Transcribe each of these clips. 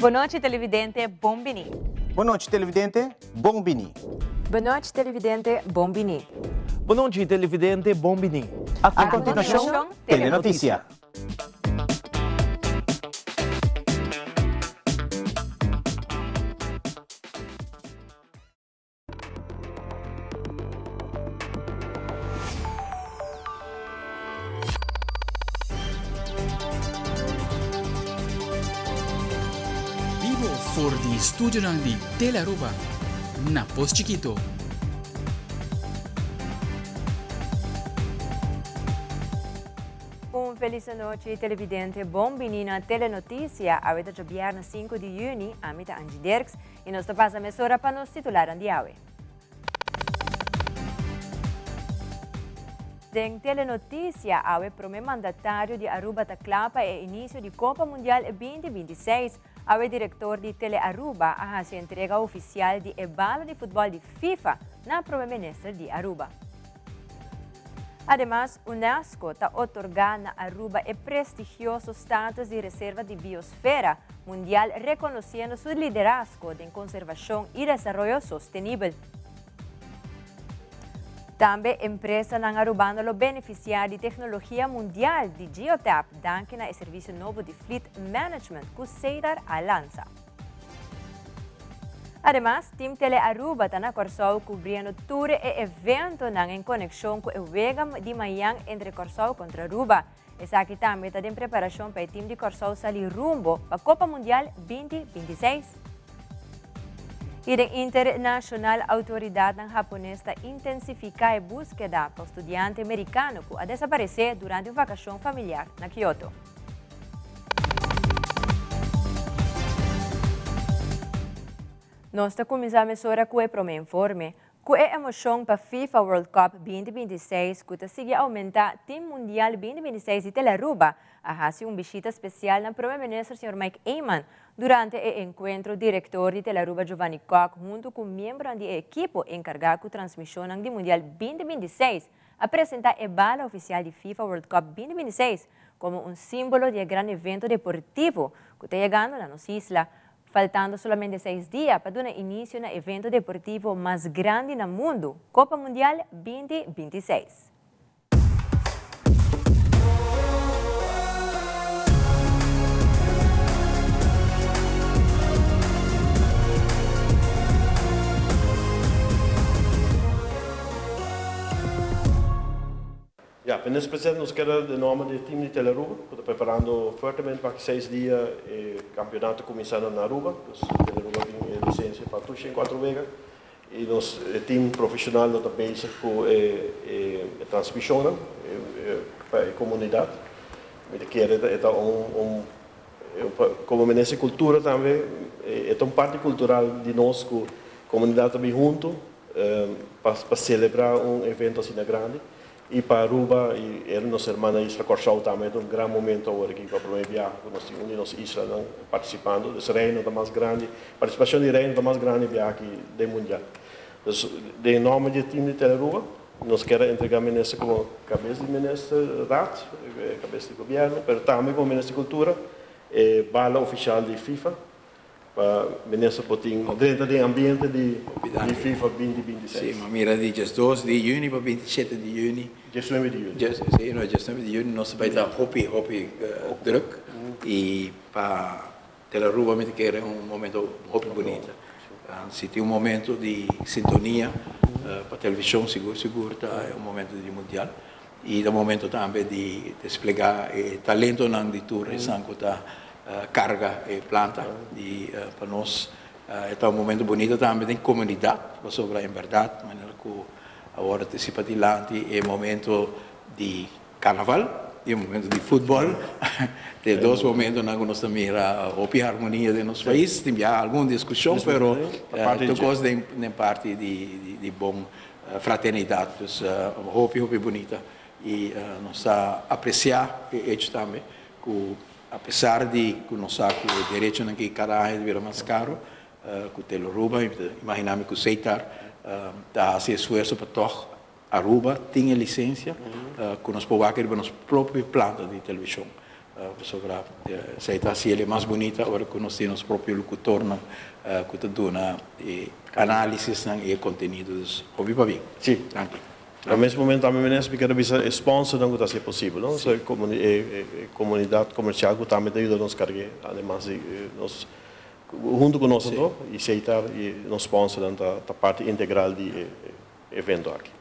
Bon nochi televidente, bon bini. Bon nochi televidente, bon bini. Bon nochi televidente, bon bini. Bon nochi televidente, bon bini. A continuacion, Telenoticia. Bibo for di studionan di Telearuba na Pos Chikito. Un feliz anochi televidente, bon bini na Telenoticia. Awe ta djobièrnè 5 di juni, ami ta Angie Dirks I nos ta pasa mesora pa nos titularnan di awe. Den Telenoticia awe prome mandatario di Aruba ta kla pa e inicio di Copa Mundial 2026. Awe director di Telearuba a haci entrega oficial di e bala di futbol di FIFA na prome minister di Aruba. Ademas, UNESCO ta otorgá na Aruba e prestigioso status di Reserva di Biosfera Mundial rekonosiendo su liderazgo den konservashon i desaroyo sostenibel. Tambe empresanan arubano lo benefisiá di teknologia mundial di Geotab danki na e servisio nobo di Fleet Management ku Seidar a lansa. Ademas, Team Tele Aruba ta na Kòrsou kubriendo tur e eventonan en konekshon ku e wega di mañan entre Kòrsou kontra Aruba. Esaki tambe ta den preparashon pa e team di Kòrsou sali rumbo pa Kopa Mundial 2026. I den internashonal outoridatnan hapones ta intensifiká e búskeda pa studiante merikano ku a desaparesé durante un vakashon familiar na Kyoto. Nos ta kuminsá mesora ku e promé informe. Ku e emoshon pa FIFA World Cup 2026 ku ta sigui oumentá, Team Mundial 2026 di Telearuba a hasi un bishita spesial na Prome Minister señor Mike Eman. Durante e enkuentro direktor di Telearuba Giovanni Kock huntu ku miembronan di e ekipo enkargá ku transmishonnan di Mundial 2026 a presentá e bala ofisial di FIFA World Cup 2026 komo un símbolo di e gran evento deportivo ku ta yegando na nos isla, faltando solamente seis dia pa duna inisio na evento deportivo mas grandi na mundu, Kopa Mundial 2026. Ya, minister presidente nos keda den nomber di e team di Telearuba ku ta preparando fuertemente pa aki seis dia e kampeonato kuminsá na Aruba. Dus Telearuba tin e lisensia pa tur shen kuatro wega i nos e team profeshonal lo ta bezig ku e e transmishonnan pa e komunidat. Mi ta kere e ta un un komo minister di kultura tambe e ta un parti kultural di nos ku komunidat ta bin huntu pa pa selebrá un evento asina grandi i pa Aruba i e nos hermana isla Kòrsou tambe ta un gran momento awor aki pa promé biaha ku nos tin un di nos islanan partisipando. Dus Reino ta mas grandi, partisipashon di Reino ta mas grandi biaha aki den mundial. Dus den nòmber di e tim di Telearuba nos kier a entregá minister komo kabes di minister raad, kabes di gobièrnu, pero tambe komo minister di kultura e bala ofishal di FIFA. Pa minister por tin drenta den ambiente di FIFA 2026. Si, ma mira di diesdos di juni pa 27 di juni. Diesnuebe di juni. Si, no, diesnuebe di juni nos ta bai ta hopi, hopi druk y pa Telearuba mi ta kere un momento hopi bunita. Si tin un momento di sintonia pa television sigur sigur ta e momento di mundial y ta momento tambe di desplega e talentonan di tur esnan cu ta carga e planta y pa nos e ta un momento bunito tambe den comunidad pasobra en berdad manera cu awor ta si padilanti e momento di carnaval y e momento di futbol ta e dos momentonan cu nos ta mira hopi harmonia den nos pais tin bia algun discusion pero tur cos den parti di bon fraternidad dus hopi hopi bunita y nos ta aprecia e hecho tambe cu Apesar di ku nos sa ku e derechonan ki kada aña ta bira mas karo, ku Telearuba, mi ta imaginá mi ku Setar ta hasi esfuerso pa tòg Aruba tin e lisensia ku nos por wak riba nos propio planta di televishon. Pasobra esei ta hasi el mas bunita ora ku nos tin nos propio lokutornan ku ta duna e análisisnan i e kontenido. Dus hopi pabien. Sí. Danki. Na mes momento tambe minister mi kere bisa e sponsornan ku ta hasi e posibel, no? So e komunidat komersial ku tambe ta yuda nos karg'é ademas di nos huntu ku nos anto i esei ta nos sponsornan ta parti integral di e evento aki.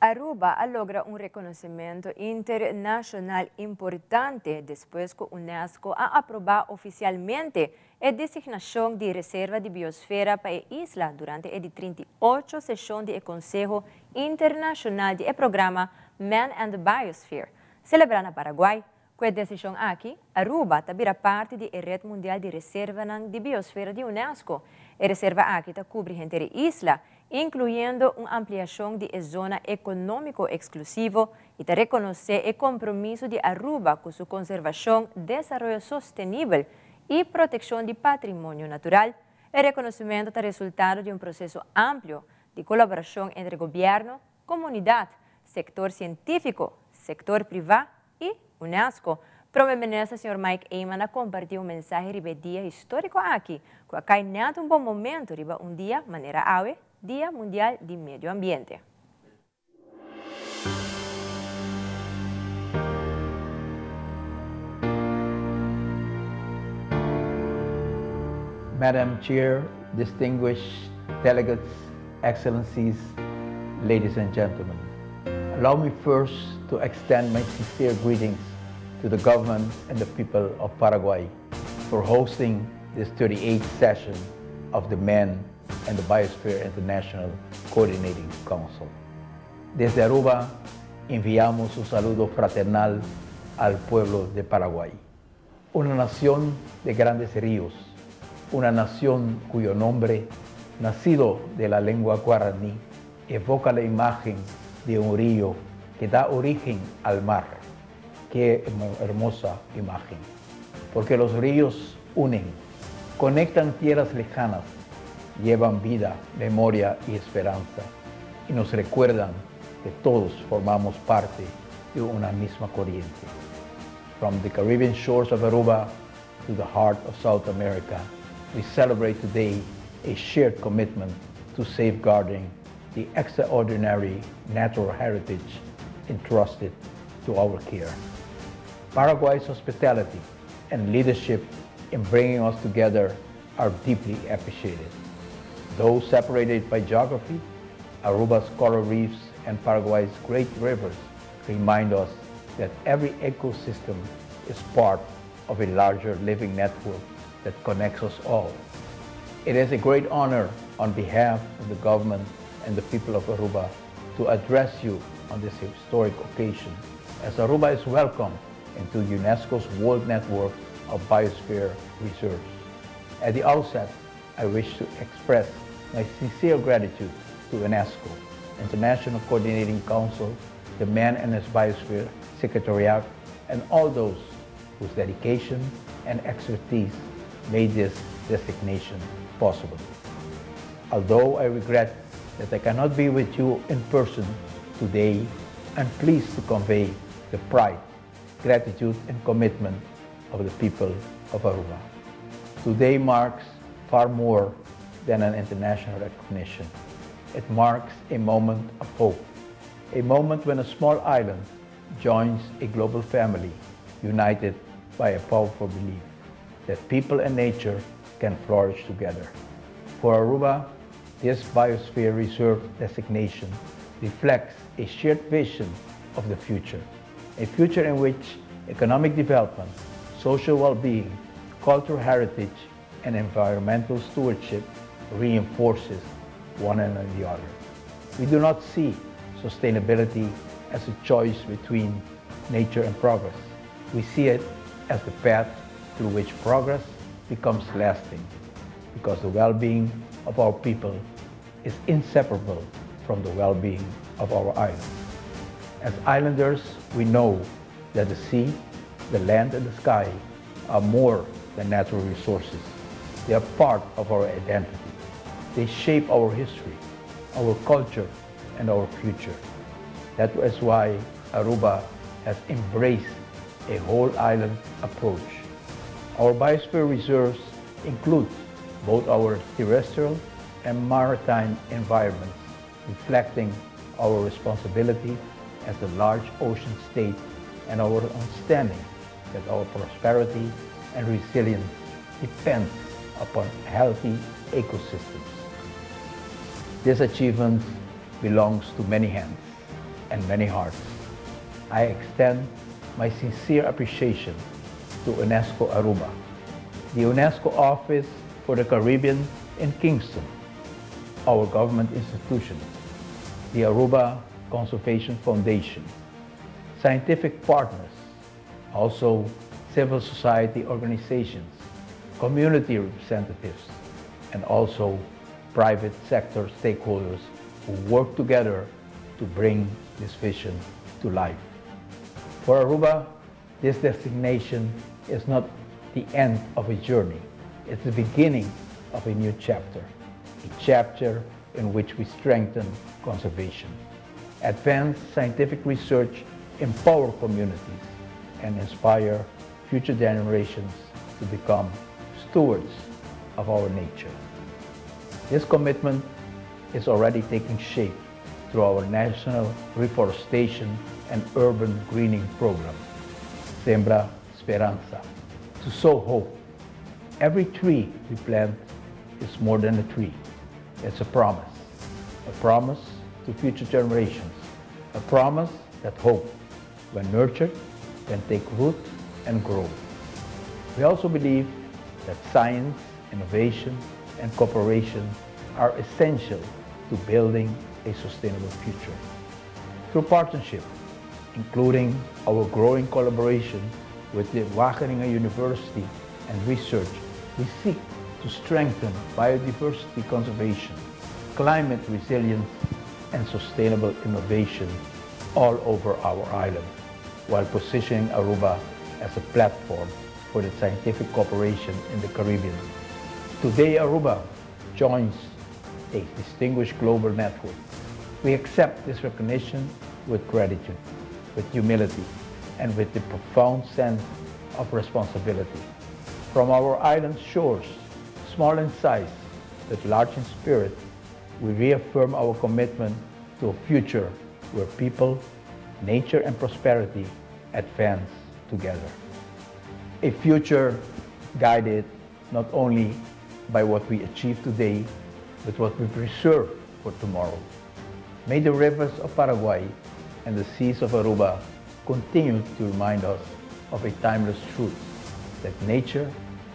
Aruba a logra un reconocimento internacional importante despues cu UNESCO a aproba oficialmente e designacion di Reserva di Biosfera pa e isla durante e di 38 sesion di e Conseho Internacional di e programa Man and the Biosphere, celebra na Paraguay. Cu e decision aki, Aruba ta bira parti di e Red Mundial di Reservanan di Biosfera di UNESCO. E reserva aki ta cubri henter e isla, incluyendo un ampliacion di e zona economico exclusivo y ta reconoce e compromiso di Aruba cu su conservacion, desaroyo sostenibel y proteccion di patrimonio natural. E reconocimento ta resultado di un proceso amplio di colaboracion entre gobierno, comunidad, sector cientifico, sector priva y UNESCO. Prome Minister señor Mike Eman a comparti un mensahe riba e dia historico aki, cu a cay net un bon momento riba un dia manera awe, Dia Mundial di Medio Ambiente. Madam Chair, distinguished delegates, excellencies, ladies and gentlemen. Allow me first to extend my sincere greetings to the government and the people of Paraguay for hosting this 38th session of the Man and the Biosphere International Coordinating Council. Desde Aruba, enviamos un saludo fraternal al pueblo de Paraguay, una nación de grandes ríos, una nación cuyo nombre, nacido de la lengua guaraní, evoca la imagen de un río que da origen al mar. Qué hermosa imagen. Porque los ríos unen, conectan tierras lejanas, llevan vida, memoria y esperanza, y nos recuerdan que todos formamos parte de una misma corriente. From the Caribbean shores of Aruba to the heart of South America, we celebrate today a shared commitment to safeguarding the extraordinary natural heritage entrusted to our care. Paraguay's hospitality and leadership in bringing us together are deeply appreciated. Though separated by geography, Aruba's coral reefs and Paraguay's great rivers remind us that every ecosystem is part of a larger living network that connects us all. It is a great honor on behalf of the government and the people of Aruba to address you on this historic occasion, as Aruba is welcomed into UNESCO's World Network of Biosphere Reserves. At the outset, I wish to express my sincere gratitude to UNESCO, International Coordinating Council, the Man and His Biosphere Secretariat, and all those whose dedication and expertise made this designation possible. Although I regret that I cannot be with you in person today, I'm pleased to convey the pride, gratitude, and commitment of the people of Aruba. Today marks far more than an international recognition. It marks a moment of hope, a moment when a small island joins a global family united by a powerful belief that people and nature can flourish together. For Aruba, this Biosphere Reserve designation reflects a shared vision of the future, a future in which economic development, social well-being, cultural heritage, and environmental stewardship reinforces one and the other. We do not see sustainability as a choice between nature and progress. We see it as the path through which progress becomes lasting, because the well-being of our people is inseparable from the well-being of our island. As islanders, we know that the sea, the land and the sky are more than natural resources. They are part of our identity. They shape our history, our culture, and our future. That is why Aruba has embraced a whole island approach. Our biosphere reserves include both our terrestrial and maritime environments, reflecting our responsibility as a large ocean state and our understanding that our prosperity and resilience depends upon healthy ecosystems. This achievement belongs to many hands and many hearts. I extend my sincere appreciation to UNESCO Aruba, the UNESCO Office for the Caribbean in Kingston, our government institutions, the Aruba Conservation Foundation, scientific partners, also civil society organizations, community representatives, and also private sector stakeholders who work together to bring this vision to life. For Aruba, this designation is not the end of a journey. It's the beginning of a new chapter, a chapter in which we strengthen conservation, advance scientific research, empower communities, and inspire future generations to become stewards of our nature. This commitment is already taking shape through our National Reforestation and Urban Greening Program, Sembra Speransa, to sow hope. Every tree we plant is more than a tree. It's a promise. A promise to future generations. A promise that hope, when nurtured, can take root and grow. We also believe that science, innovation, and cooperation are essential to building a sustainable future. Through partnership, including our growing collaboration with the Wageningen University and research, we seek to strengthen biodiversity conservation, climate resilience, and sustainable innovation all over our island, while positioning Aruba as a platform for the scientific cooperation in the Caribbean. Today, Aruba joins a distinguished global network. We accept this recognition with gratitude, with humility, and with the profound sense of responsibility. From our island shores, small in size but large in spirit, we reaffirm our commitment to a future where people, nature, and prosperity advance together. A future guided not only by what we achieve today, but what we preserve for tomorrow. May the rivers of Paraguay and the seas of Aruba continue to remind us of a timeless truth that nature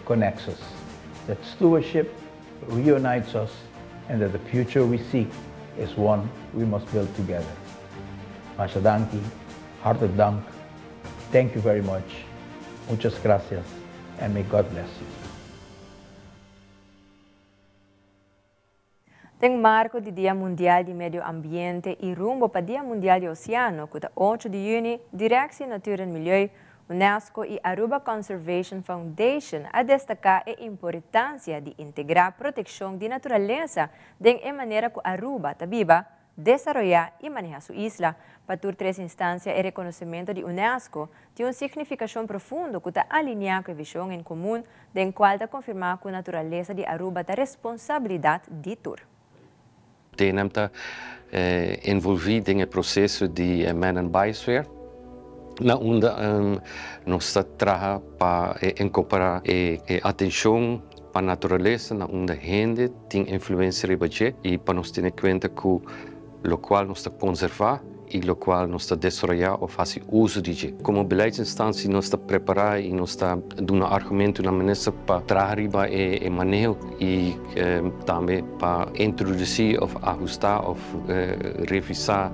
connects us, that stewardship reunites us, and that the future we seek is one we must build together. Masha danki, hartelijk dank. Thank you very much. Muchas gracias, and may God bless you. Den marco di Dia Mundial di Medio Ambiente y rumbo pa Dia Mundial di Oceano, cu ta 8 di juni, Directie Natuur en Milieu, UNESCO y Aruba Conservation Foundation a destaca e importancia di integra proteccion di naturalesa den e manera cu Aruba ta biba, desaroya y maneha su isla. Pa tur tres instancia e reconocimento di UNESCO tin un significacion profundo cu ta alinea cu e vision en comun den cual ta confirma cu naturalesa di Aruba ta responsabilidad di tur. TNM ta envolvi den e proceso di Man and Biosphere, na unda nos ta traha pa incorpora e atencion pa naturalesa na unda hende tin influencia riba dje y pa nos tene cuenta cu locual nos ta conserva y locual nos ta desaroya of haci uso di dje. Como beleidsinstantie nos ta prepara y nos ta duna argumento na minister pa traha riba e maneho y tambe pa introduci of ahusta of revisa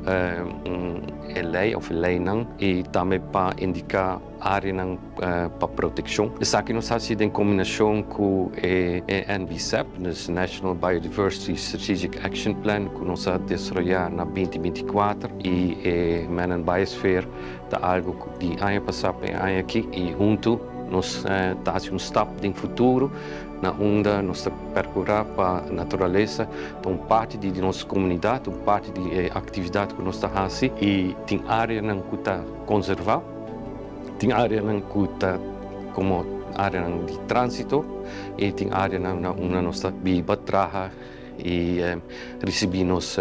e ley of e leynan y tambe pa indica. Áreanan pa protekshon. Esaki nos hasi den kombinashon ku e NBSAP, dus National Biodiversity Strategic Action Plan, ku nos a desaroyá na 2024 i e Man and Biosphere ta algu di aña pasá pa e aña aki i huntu nos ta hasi un stap den futuro na unda nos ta perkurá pa naturalesa ta un parti di nos komunidat, un parti di e aktividat ku nos ta hasi i tin áreanan ku ta konservá. Tin áreanan ku ta komo áreanan di tránsito i tin áreanan na unda nos ta biba, traha i risibí nos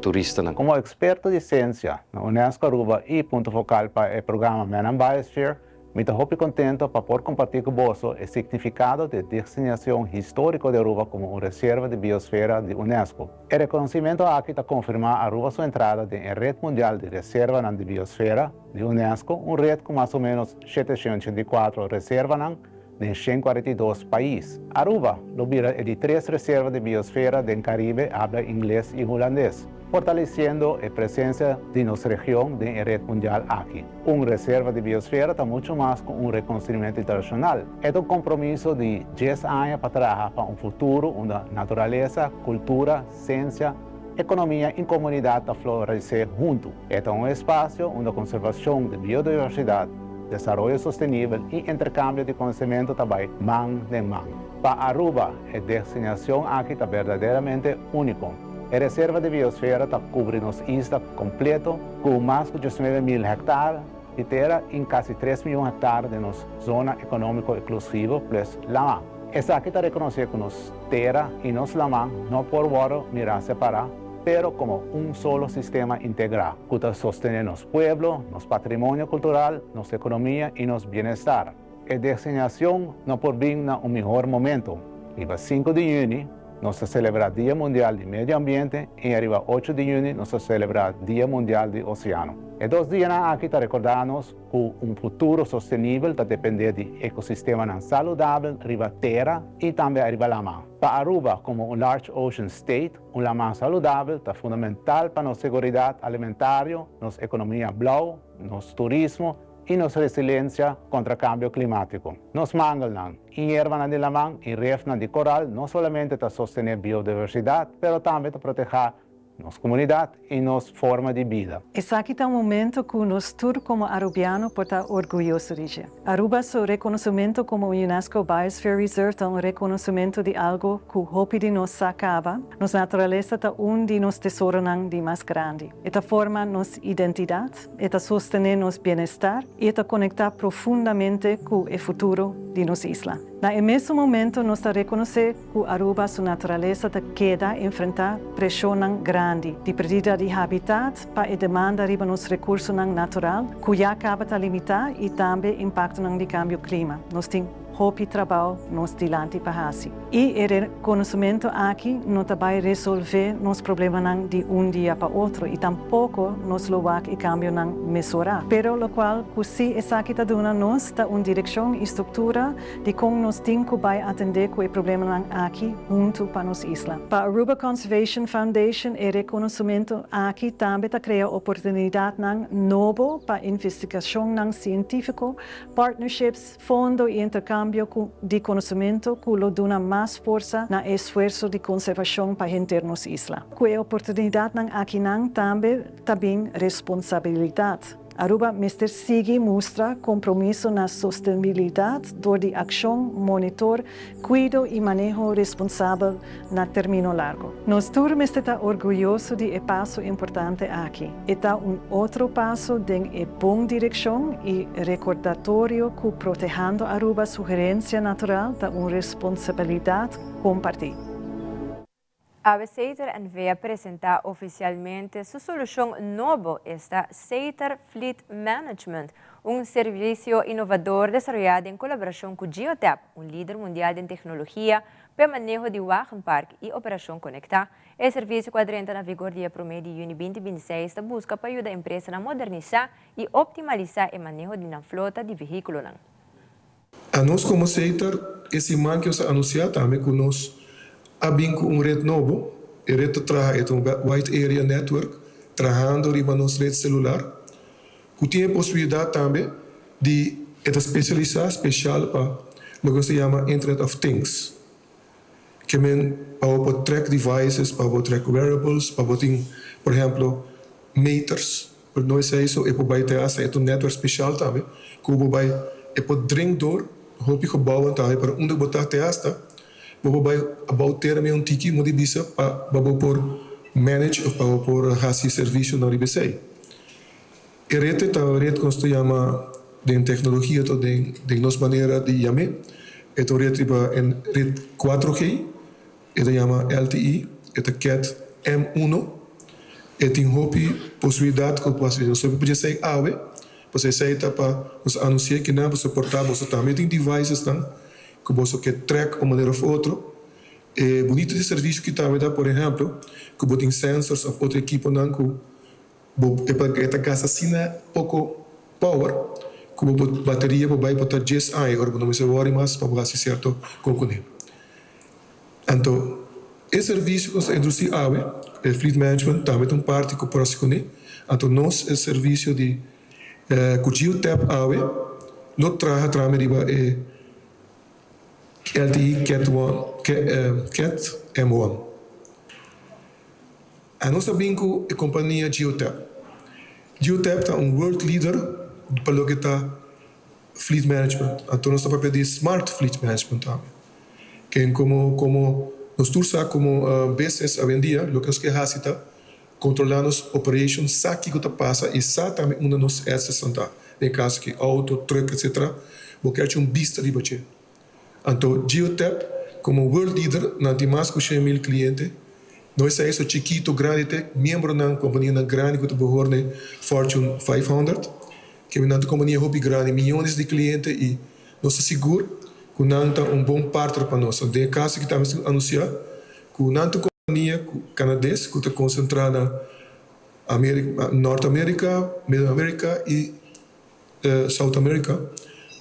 turistanan. Komo eksperto di siensia na UNESCO Aruba i punto fokal pa e programa Men and Biosphere, mi ta hopi kontento pa por kompartí ku boso e signifikado di e designashon históriko di Aruba komo un reserva di biosfera di UNESCO. E reconocimento aki ta confirma Aruba su entrada den e red mundial di reservanan di biosfera di UNESCO, un red cu mas o menos 784 reservanan den 142 pais. Aruba lo bira e di tres reserva di biosfera den Caribe habla Ingles y Hulandes, fortaleciendo e presencia di nos region den e red mundial aki. Un reserva di biosfera ta mucho mas cu un reconocimento internacional. E ta un compromiso di dies aña pa traha pa un futuro unda naturalesa, cultura, ciencia, economia y comunidad ta florece hunto. E ta un espacio unda conservacion di biodiversidad, desaroyo sostenibel y intercambio di conocimento ta bay man den man. Pa Aruba, e designacion aki ta berdaderamente unico. E reserva di biosfera ta cubri nos isla completo cu mas cu 19.000 hectare di tera y casi 3 miyon hectare di nos zona economico exclusivo plus lama. Esaki ta reconoce cu nos tera y nos lama no por wordo mira separa, pero como un solo sistema integra, cu ta sostene nos pueblo, nos patrimonio cultural, nos economia y nos bienestar. E designacion no por bin na un mihor momento. Riba 5 di juni, nos ta celebra Dia Mundial di Medio Ambiente y riba 8 di juni nos ta celebra Dia Mundial di Oceano. E dos dianan aki ta recorda nos cu un futuro sostenibel ta depende di ecosistemanan saludabel riba tera y tambe riba lama. Pa Aruba, como un large ocean state, un lama saludabel ta fundamental pa nos seguridad alimentario, nos economia blauw, nos turismo y nos resiliencia contra cambio climatico. Nos mangelnan, y yerbanan di laman y refnan di coral no solamente ta sostene biodiversidad, pero tambe ta proteha nos comunidad y nos forma di bida. Esaki ta un momento cu nos tur como Arubiano por ta orguyoso di dje. Aruba su reconocimento como UNESCO Biosphere Reserve ta un reconocimento di algo cu hopi di nos sa caba. Nos naturalesa ta un di nos tesoronan di mas grandi. E ta forma nos identidad, e ta sostene nos bienestar y e ta conecta profundamente cu e futuro di nos isla. Na e mesun momento nos ta reconoce cu Aruba su naturalesa ta keda enfrenta presionnan grandi di perdida di habitat pa e demanda riba nos recursonan natural cu ya caba ta limita y tambe impactonan di cambio clima. Nos tin hopi trabou nos dilanti pa haci. Y e reconocimento aki no ta bay resolve nos problemanan di un dia pa otro y tampoco nos lo wak e cambionan mesora. Pero locual cu si esaki ta duna nos ta un direccion y structura di con nos tin cu bay atende cu e problemanan aki hunto pa nos isla. Pa Aruba Conservation Foundation e reconocimento aki tambe ta crea oportunidadnan nobo pa investigacionnan cientifico, partnerships, fondo y intercambio di conocimento cu lo duna mas forsa na esfuerso di conservacion pa henter nos isla. Cu e oportunidadnan akinan tambe ta bin responsabilidad. Aruba mester sigui mustra compromiso na sostenibilidad door di accion, monitor, cuido y maneho responsabel na termino largo. Nos tur mester ta orguyoso di e paso importante aki. E ta un otro paso den e bon direccion y recordatorio cu protehando Aruba su herencia natural ta un responsabilidad comparti. ABC NV a presenta oficialmente su solucion nobo, esta Sater Fleet Management, un servicio inovador desaroya den colaboracion cu Geotab, un lider mundial di tecnologia pa maneho di wagenpark y operacion conecta. E servicio cu a drenta na vigor dia 1 di juni 2026 ta busca pa yuda empresanan modernisa y optimalisa e maneho di flota di vehiculo. Anos como Sater, e siman aki a anuncia tambe cu nos a bin cu un red nobo, e red ta traha un Wide Area Network, trahando riba nos red celular, cu tin e posibilidad tambe di E ta spesialisá spesial pa loke nos ta yama Internet of Things. Ke men pa bo por track devices, pa bo track wearables, pa bo tin por ehemplo meters. Pero no esei so, e por bai te hasta e ta un netwerk spesial tambe ku bo bai e por drink door hopi gebouwen tambe pero unda bo ta te hasta bo por bai abou tera mi un tiki mo di bisa pa bo por manage of pa bo por hasi servicionan riba esei. E ret ta un ret ku nos ta yama den teknologia to den den nos manera di yam'é e ta un ret riba e ret 4G e ta yama LTE e ta cat M1 e tin hopi posibilidat ku por hasi nos hopi por djesei awe pasobra esei ta pa nos anunsi'é kinan pasobra por ta boso tambe tin devicesnan ku boso ke track un manera of otro e bunita di servisio ki tambe ta por ehèmpel ku bo tin sensors of otro ekiponan ku Bo e pa e ta gasta asina poko power ku bo por bateria por bai por ta djes aña ora bo no mester wòri mas pa bo hasi sierto kon kuné. Anto e servisio ku nos ta introdusí awe, e fleet management tambe ta un parti ku por hasi kuné. Anto nos e servisio di ku Geotap awe lo traha trame riba e LTE Cat one Cat M one. A nos a bin ku e kompania Geotap. Geotap ta un world leader pa loke ta fleet management. Anto nos ta papia di smart fleet management tambe. Ken komo komo nos tur sa komo business awendia loke nos ke hasi ta kontrola nos operation, sa kiko ta pasa i sa tambe unda nos assetsnan ta. Den e kaso aki auto, truck etcetera bo ke haci un bista riba dje. Anto Geotap komo world leader nan tin mas ku 100,000 kliente. No esei so chikito, grandi te miembronan, kompanianan grandi ku ta behor na e Fortune 500. Kende nan ta kompania hopi grandi, miyones di kliente i nos ta sigur ku nan ta un bon partner pa nos. Den e kaso aki tambe nos tin anunsiá ku nan ta un kompania kanades ku ta konsentrá na Amerika, Nort Amerika, Middle Amerika i South America,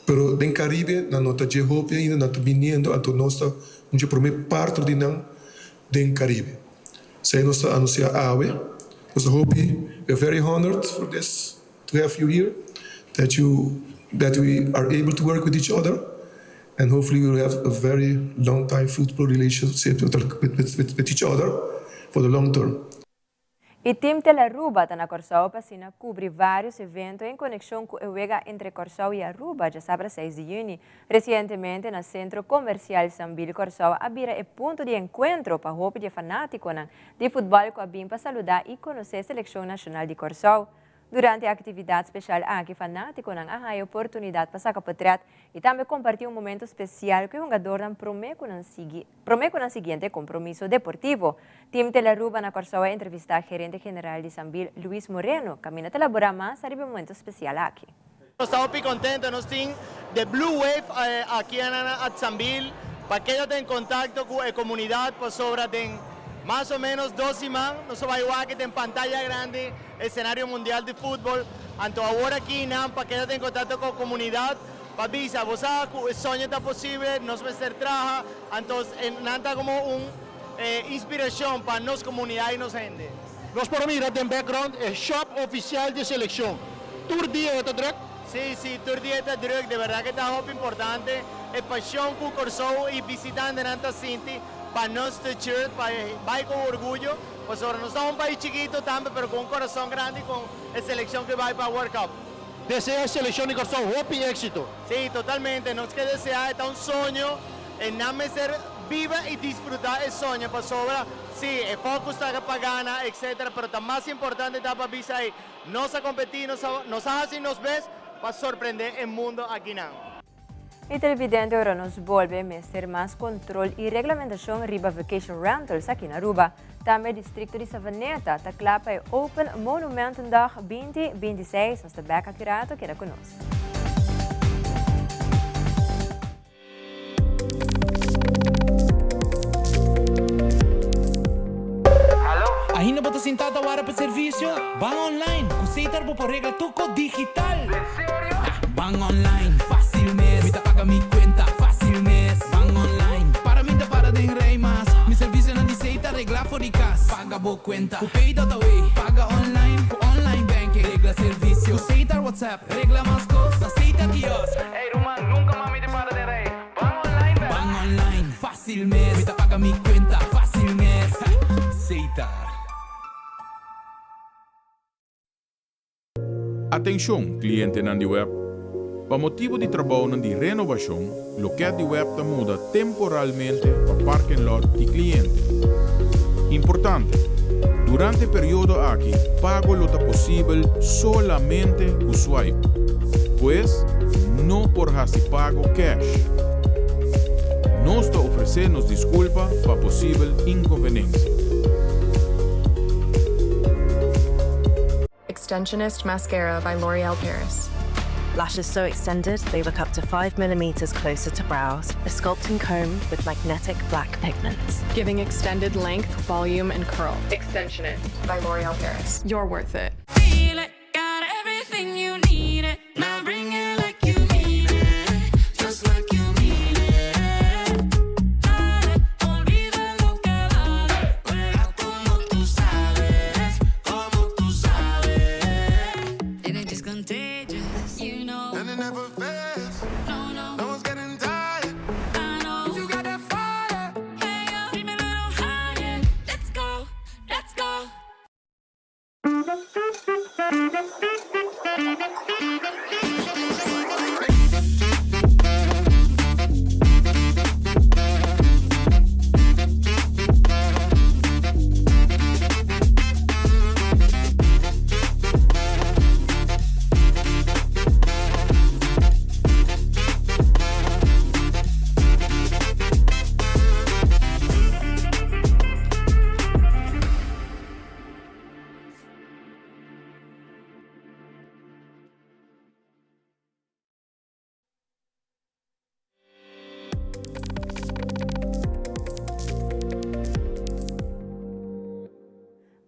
pero den Caribe nan no ta dje hopi ainda, nan ta biniendo, anto nos ta un dje prome partner di nan den Caribe. Esei nos ta anuncia awe. Nos ta hopi, we are very honored for this, to have you here, that you, that we are able to work with each other and hopefully we will have a very long time fruitful relationship with, with each other for the long term. E Team Telaruba ta na Kòrsou pa asina kubri vários evento en konekshon ku e wega entre Kòrsou i Aruba djasabra seis di yüni. Resientemente na Sentro Komersial Sambil Kòrsou a bira e punto di enkuentro pa hopi di e fanátikonan di futbòl ku a bin pa saludá i konosé selekshon nashonal di Kòrsou. Durante e aktividat speshal aki fanátikonan a haña oportunidat pa saka potrèt i tambe kompartí un momento spesial ku e hungadornan promé ku nan sigui promé ku nan siguiente kompromiso deportivo. Team Telaruba na Kòrsou a entrevistá gerente general di Sambil, Luis Moreno, kaminda ta laborá mas ariba e momento spesial aki. Nos ta hopi contento, nos tin The Blue Wave aki na Sambil pa keda den contacto cu e comunidad pasobra den mas o menos dos siman nos ta bay wak den pantaya grandi e escenario mundial di futbol, anto awor aki nan pa keda den contacto cu comunidad pa bisa bo sa cu e soño ta posible, nos mester traha, anto nan ta como un inspiracion pa nos comunidad y nos hende. Nos por a mira den background e shop oficial di seleccion. Tur dia e ta druk? Si, si, tur dia e ta druk. De berdad cu ta hopi importante e pasion cu Corsou y bisitantenan ta sinti pa nos t-shirt, pa bay cu orguyo, pasobra nos ta un pais chikito tambe, pero cu un corazon grandi con e seleccion cu bay pa World Cup. Desea e seleccion di Corsou hopi exito. Si, totalmente. Nos ke desea, e ta un soño, e nan mester biba y disfruta e soño, pasobra si, e focus ta pa gana, etcetera, pero ta mas importante ta pa bisa ey, nos a competi, nos a nos a haci nos best pa sorprende e mundo akinan. Mi televidente ora nos bolbe mester mas control y reglamentacion riba vacation rentals aki na Aruba. Tambe districto di Savaneta ta cla pa e Open Monumentendag 2026. Nos ta bek aki rato, keda cu nos. Ainda bo ta sintá ta wara pa servisio? Ban online! Ku Setar bo por regla tur kos digital! Ban online, fásil mes! Mi ta paga mi kuenta, fásil mes! Ban online, para mi ta para den rei mas! Mi servisionan di Setar reglá for di kas! Paga bo kuenta ku Pay.awe! Paga online ku online banking! Regla servisio ku Setar WhatsApp! Regla mas kos na Setar! via kiosk. Hey ruman, nunca mas mi ta para den rij. Ban online bek. Ban online, facil mes. Mi ta paga mi cuenta, facil mes. Setar. Atenshon, klientenan di web! Pa motibu di trabounan di renovashon, lokèt di web ta muda temporalmente pa parking lot di kliente. Importante! Durante e periodo aki, pago lo ta posibel solamente ku swipe. Pues, no por hasi pago cash. Nos ta ofresé nos diskulpa pa posibel inkonvenensia. Extensionist Mascara by L'Oreal Paris. Lashes so extended they look up to 5 millimeters closer to brows. A sculpting comb with magnetic black pigments. Giving extended length, volume, and curl. Extensionist by L'Oreal Paris. You're worth it. Feel it, got everything you need it. Now bring it like you mean it. Just like you mean it. Dale, olvida lo que vale. Juega como tú sabes, como tú sabes. And it just contagious, you know. And it never fails. No, no. No one's getting tired. I know. You got that fire. Hey, yo, dream a little higher. Let's go, let's go.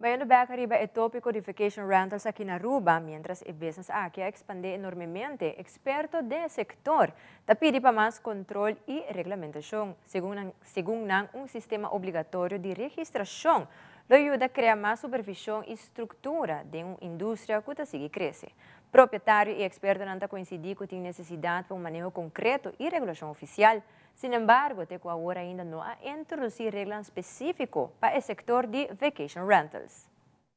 Bayendo bek ariba e topico di vacation rentals aki na Aruba, mientras e business aki a expande enormemente, experto den e sector ta pidi pa mas control y reglamentacion. Segun nan, segun nan un sistema obligatorio di registracion lo yuda crea mas supervision y structura den un industria cu ta sigui crece. Propietario y expertonan ta coincidi cu tin necesidad pa un maneho concreto y regulacion oficial. Sin embargo, te cu awor ainda no a introduci reglanan specifico pa e sector di vacation rentals.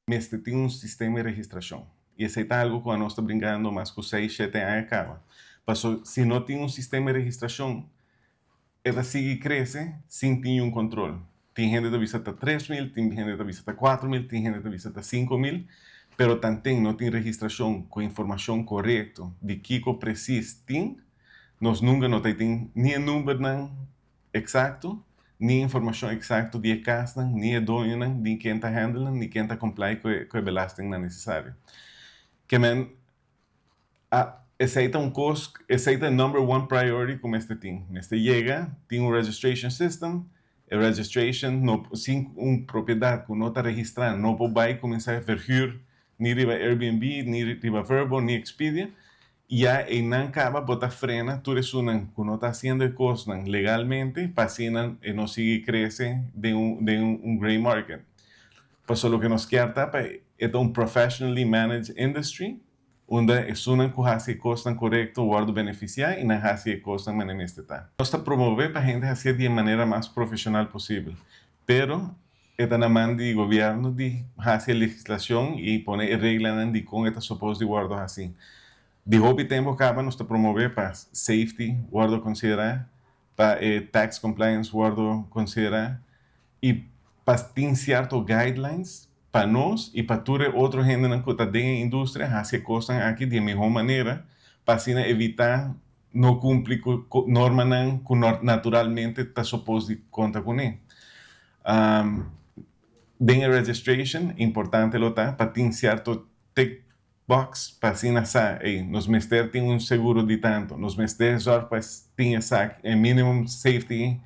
Mester tin un sistema di registrashon. I esei ta algu ku anos ta brinkando mas ku seis, shete aña kaba. Paso si no tin un sistema di registrashon, e ta sigui krese sin tin un kontrol. Tin hende ta bisa ta 3000, tin hende ta bisa ta 4000, tin hende ta bisa ta 5000, pero tanten no tin registrashon ku informashon korekto di kiko presis tin, nos nunka no ta tin ni e numbernan eksakto, ni informashon eksakto di e kasnan, ni e doñonan, ni ken ta handle nan, ni ken ta comply ku e ku e belastingnan nesesario. Ke men a esei ta un kos, esei ta e number one priority ku mester tin. Mester yega tin un registration system, e registration no sin un propiedat ku no ta registrá no por bai kuminsá verhuur ni riba Airbnb, ni riba Vrbo, ni Expedia. Ya einan kaba bo ta frena tur esunnan ku no ta hasiendo e kosnan legalmente pa asina e no sigui krese den un den un grey market. Pasobra loke nos kier ta pa e ta un professionally managed industry unda esunnan ku hasi e kosnan korekto wòrdu benefisiá i nan hasi e kosnan manera mester ta. Nos ta promove pa hende hasié di e manera mas profeshonal posibel, pero E ta na man di gobierno di haci e legislacion y pone e reglanan di con e ta suppose di wordo haci. Di hopi tempo caba nos ta promove pa safety wordo considera, pa e tax compliance wordo considera y pa tin cierto guidelines pa nos y pa tur e otro hendenan cu ta den e industria haci e cosnan aki di e miho manera pa asina evita no cumpli cu normanan cu naturalmente ta suppose di conta cune. Den e registration importante lo ta pa tin cierto tick box pa asina sa, ey, nos mester tin un seguro di tanto, nos mester zorg pa tin esaki, e minimum safety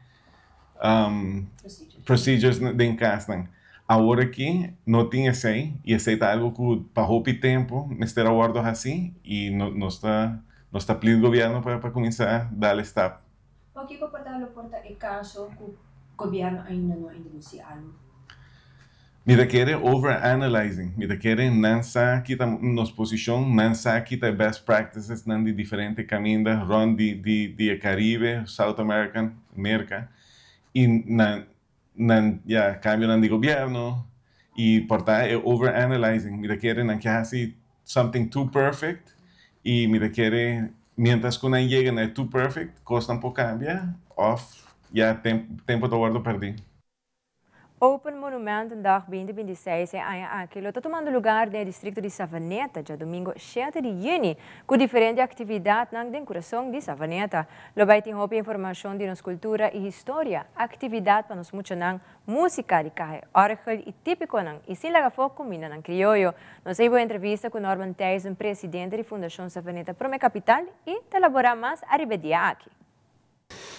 procedures den casnan. Awor aki no tin esey y esey ta algo cu pa hopi tempo mester a wordo haci y nos ta nos ta plead gobierno pa cuminsa dal e stap. Pakico por ta lo por ta e caso cu gobierno ainda no a introduci algo? Mi ta kere overanalyzing, mi ta kere nan sa ki ta nos posishon, nan sa ki ta e best practices nan di diferente kaminda rond di di di e Caribe, South American, Merka i nan nan ya kambionan di gobierno i por ta e overanalyzing mi ta kere nan ke hasi something too perfect i mi ta kere mientras ku nan yega na e too perfect kosnan por kambia òf ya tempo ta wòrdu pèrdí. Open Monumentendag 2026 e aña aki lo ta tumando lugar den e districto di Savaneta djadomingo shete di juni cu diferente actividadnan den curason di Savaneta. Lo bay tin hopi informacion di nos cultura y historia, actividad pa nos muchanan, musica di caha orgel y tipiconan y sin laga afo cumindanan crioyo. Nos a hiba un entrevista cu Norman Thijssen, presidente di Fundacion Savaneta Prome Capital y ta elabora mas ariba e dia aki.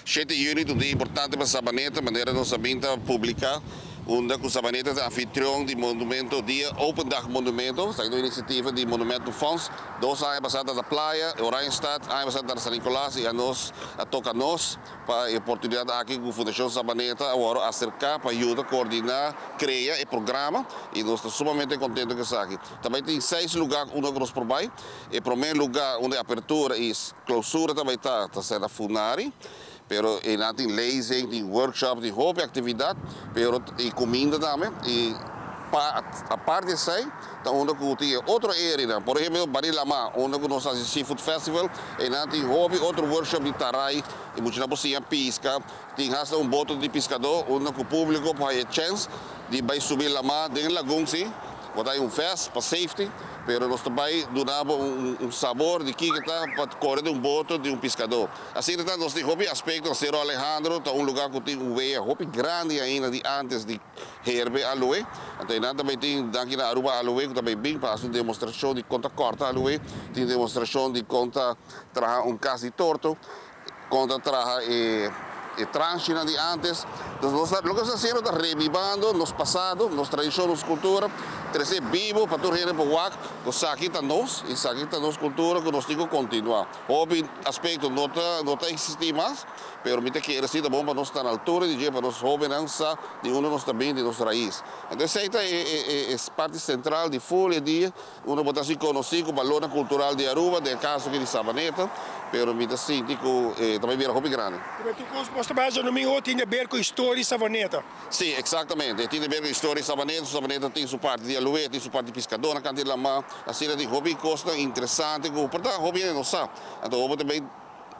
Shete yüni ta un dia importante pa Sabaneta, manera nos a bin ta publiká, unda ku Sabaneta ta anfitrion di Monumento Dia Open Dag Monumento. Esaki ta un inisiativa di Monumentenfonds. Dos aña pasá ta na Playa, Oranjestad, aña pasá ta na San Nicolas i anos a toka nos pa e oportunidat aki ku Fundashon Sabaneta a wòrdu aserká pa yuda koordiná, krea e programa i nos ta sumamente kontento ku esaki. Ta bai tin seis lugá unda ku nos por bai. E promé lugá unda e apertura i Clausura ta bay ta ta ser na Funari, pero eynan tin lezing, tin workshop, tin hopi actividad, pero y cuminda tambe, y pa aparte di esey ta unda cu tin e otro areanan, por ehempel Bari Lama unda cu nos haci Seafood Festival, eynan tin hopi otro workshop di taray y muchanan por siña pisca, tin hasta un boto di piscador unda cu publico por haya chens di bay subi lama den e lagun si. Bo ta hay un vest pa safety, pero nos ta bay duna bo un sabor di kiko ta pa kore den un boto di un piskadó. Asina ta nos tin hopi aspekto. Cerro Alejandro ta un lugar ku tin un wea hopi grandi ainda di antes di herbe aloe. Anto einan ta bay tin danki na Aruba Aloe ku ta bay bin pa hasi un demostrashon di kon ta kòrta aloe, tin demostrashon di kon ta traha un kas di torto. Kon ta traha e tranchinan di antes. Entonces nos ta, loke nos ta hasiendo ta revivando nos pasado, nos tradishon, nos kultura, trese bibo pa tur hende por wak ku esaki ta nos i esaki ta nos kultura ku nos tin ku kontinuá. Hopi aspekto no ta no ta eksistí mas, pero mi ta kere si ta bon pa nos ta na altura di dje pa nos hóbennan sa di unda nos ta bin, di nos rais. Entonces esei ta e e parti sentral di ful e dia. Uno bo ta hasi konosí ku balornan kultural di Aruba, den e kaso aki di Sabaneta, pero mi ta sinti ku e ta bai bira hopi grandi. Pero tur kos bos ta bai hasi domingo tin di aber ku historia di Sabaneta? Sí, eksaktamente. E tin di aber ku historia di Sabaneta. Sabaneta tin su parti di alué, tin su parti di piskadónan kanta di lamá. Asina tin hopi kosnan interesante ku por ta hopi hende no sa. Anto bo ta bai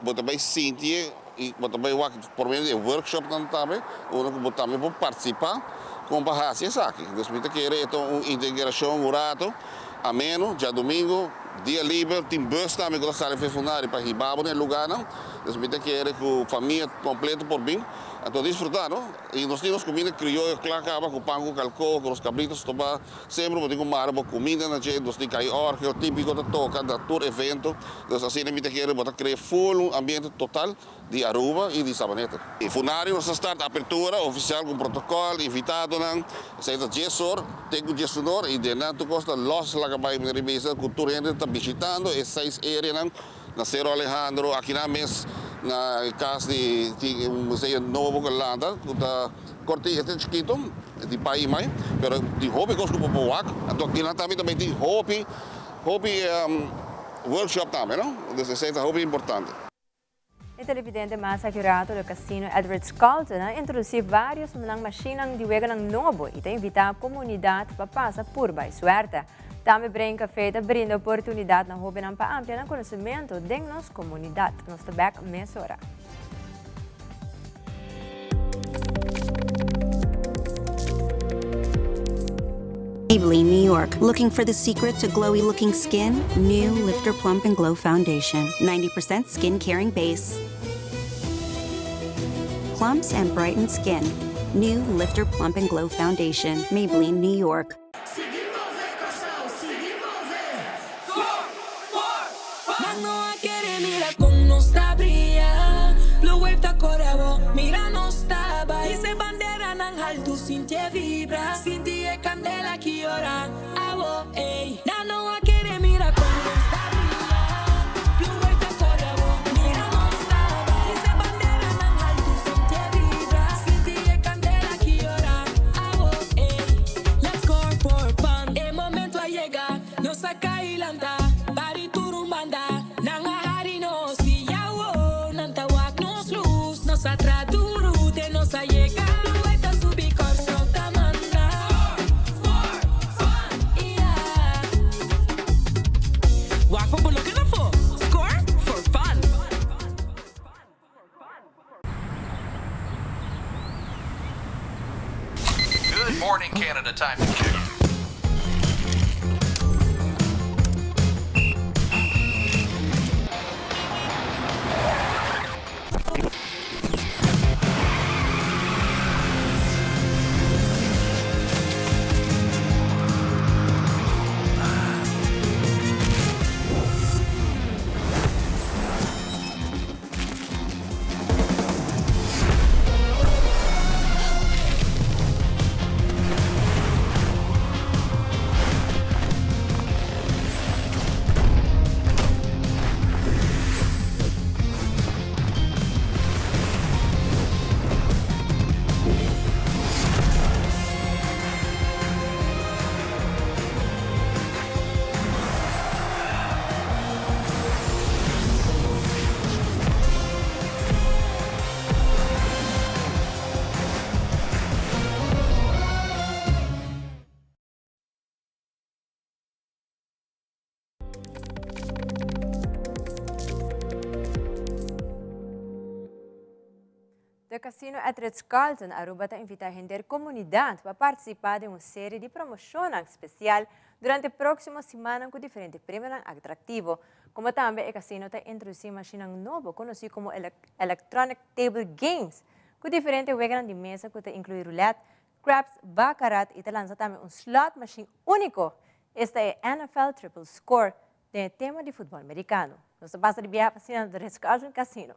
bo ta bai sinti e i bo ta bai wak por medio di e workshopnan tambe, unda ku bo tambe por partisipá kon pa hasi esaki. Dus mi ta kere e ta un integrashon un rato ameno, djadumingu, dia liber, tin bus tambe ku ta sali Fefunari pa hiba bo na e lugánan. Dus mi ta kere ku famia kompleto por bin. Anto disfrutá no. I nos tin nos kuminda krioyo kla kaba ku pan ku kalko, ku nos kabrito stobá. Semper bo tin ku mara bo kuminda na dje, nos tin kai orgel típiko ta toka na tur evento. Dus asina mi ta kere bo ta krea ful un ambiente total di Aruba i di Sabaneta. E Funari nos ta start apertura ofisial ku protokòl, invitadonan, esei ta dies or te ku diesunor i den nan tur kos ta lòs laga bai mi ribisa ku tur hende ta bishitando e seis areanan na Cerro Alejandro, akinan mes na e kas di tin un museo nobo ku a lanta ku ta korti e ta chikito di pai i mai pero tin hopi kos ku bo por wak anto akinan tambe tambe tin hopi hopi workshop tambe no dus esei ta hopi importante. E televidente mas akurato do Casino Edward Ritz-Carlton a introduci varios nan mashinnan di weganan nobo y ta invita comunidad pa pasa purba e suerte. Tambe Brain Café ta brinda oportunidad na hobennan pa amplia nan conocimento den nos comunidad. Nos ta bek mesora. Maybelline, New York. Looking for the secret to glowy looking skin? New Lifter Plump and Glow Foundation. 90% skin caring base. Plumps and brightens skin. New Lifter Plump and Glow Foundation. Maybelline, New York. Morning, Canada. Time to kick. The Casino at Ritz-Carlton Aruba ta invita henter comunidad pa participa den un serie di promocionnan special durante proximo simannan cu diferente premionan atractivo. Como tambe e casino ta introduci mashinnan nobo conoci como Electronic Table Games cu diferente weganan di mesa cu ta inclui roulette, craps, baccarat y ta lansa tambe un slot machine unico, esta e NFL Triple Score den e tema di futbol mericano. Nos ta pasa di biaha pa asina na The Ritz-Carlton Casino.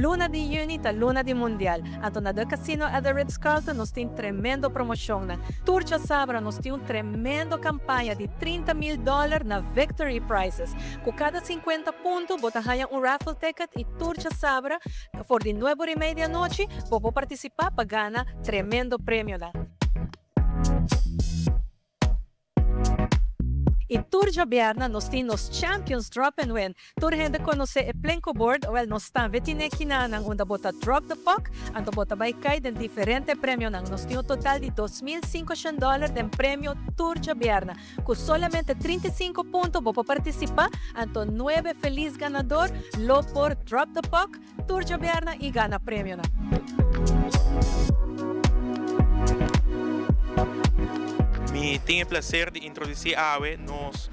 Luna di juni ta luna di mundial, anto na The Casino at the Ritz-Carlton nos tin tremendo promocionnan. Tur djasabra nos tin un tremendo campaña di 30 mil dollar na Victory Prizes. Cu cada 50 punto bo ta haya un raffle ticket y tur djasabra For di nuebe ora y media anochi bo por partisipá pa gana tremendo premionan. I tur djabièrnè nos tin nos Champions Drop and Win. Tur hende konosé e plenko board, wèl nos tambe tin e kinanan unda bo ta drop the puck, anto bo ta bai kai den diferente premionan. Nos tin un total di 2500 dòler den premio tur djabièrnè. Ku solamente 35 punto bo por partisipá, anto nuebe felis ganador lo por drop the puck tur djabièrnè i gana premionan. Mi tin e placer di introduci awe nos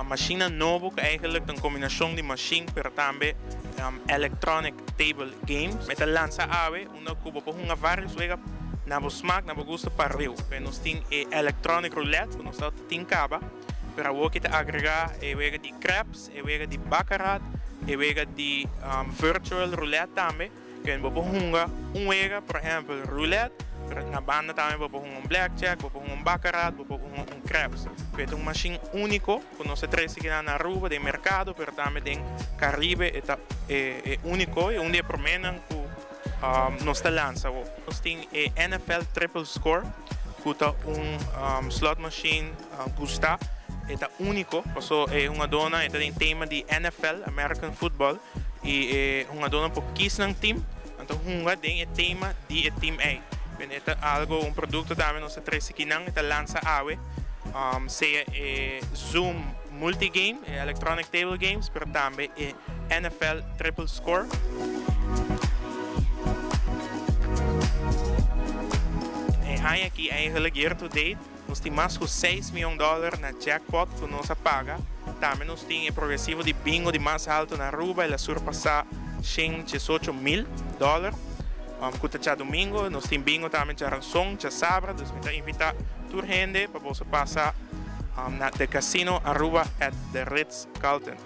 mashinnan nobo cu eigenlijk ta un combinacion di mashin pero tambe electronic table games. Mi ta lansa awe unda cu bo por hunga varios wega na bo smaak, na bo gusto pa riu. Nos tin e electronic roulette cu nos ta tin caba, pero awor ki ta agrega e wega di craps, e wega di baccarat, e wega di virtual roulette tambe. Ken bo por hunga un wega, por ehempel roulette, pero na banda tambe bo por hunga un blackjack, bo por hunga un baccarat, bo por hunga un craps. E ta un machine unico cu nos a trece kinan na Aruba den mercado, pero tambe den Caribe e ta e unico y un di e promenan cu nos ta lansa awor. Nos tin e NFL Triple Score cu ta un slot machine gusta, e ta unico paso e hungadornan e ta den tema di NFL, American Football, y e hungadornan por kies nan team, nan ta hunga den e tema di e team ey. E ta algo, un producto tambe nos ta trece kinan, e ta lansa awe, sea e Zoom Multigame, e Electronic Table Games, pero tambe e NFL Triple Score. E aña aki eigenlijk year to date nos tin mas ku seis mion dòler na jackpot ku nos a paga. Tambe nos tin e progresivo di bingo di mas haltu na Aruba, el a surpasá shen diesocho mil dòler ku ta djadumingo. Nos tin bingo tambe djaranson, djasabra, dus mi ta invitá tur hende pa boso pasa na The Casino Aruba at The Ritz Carlton.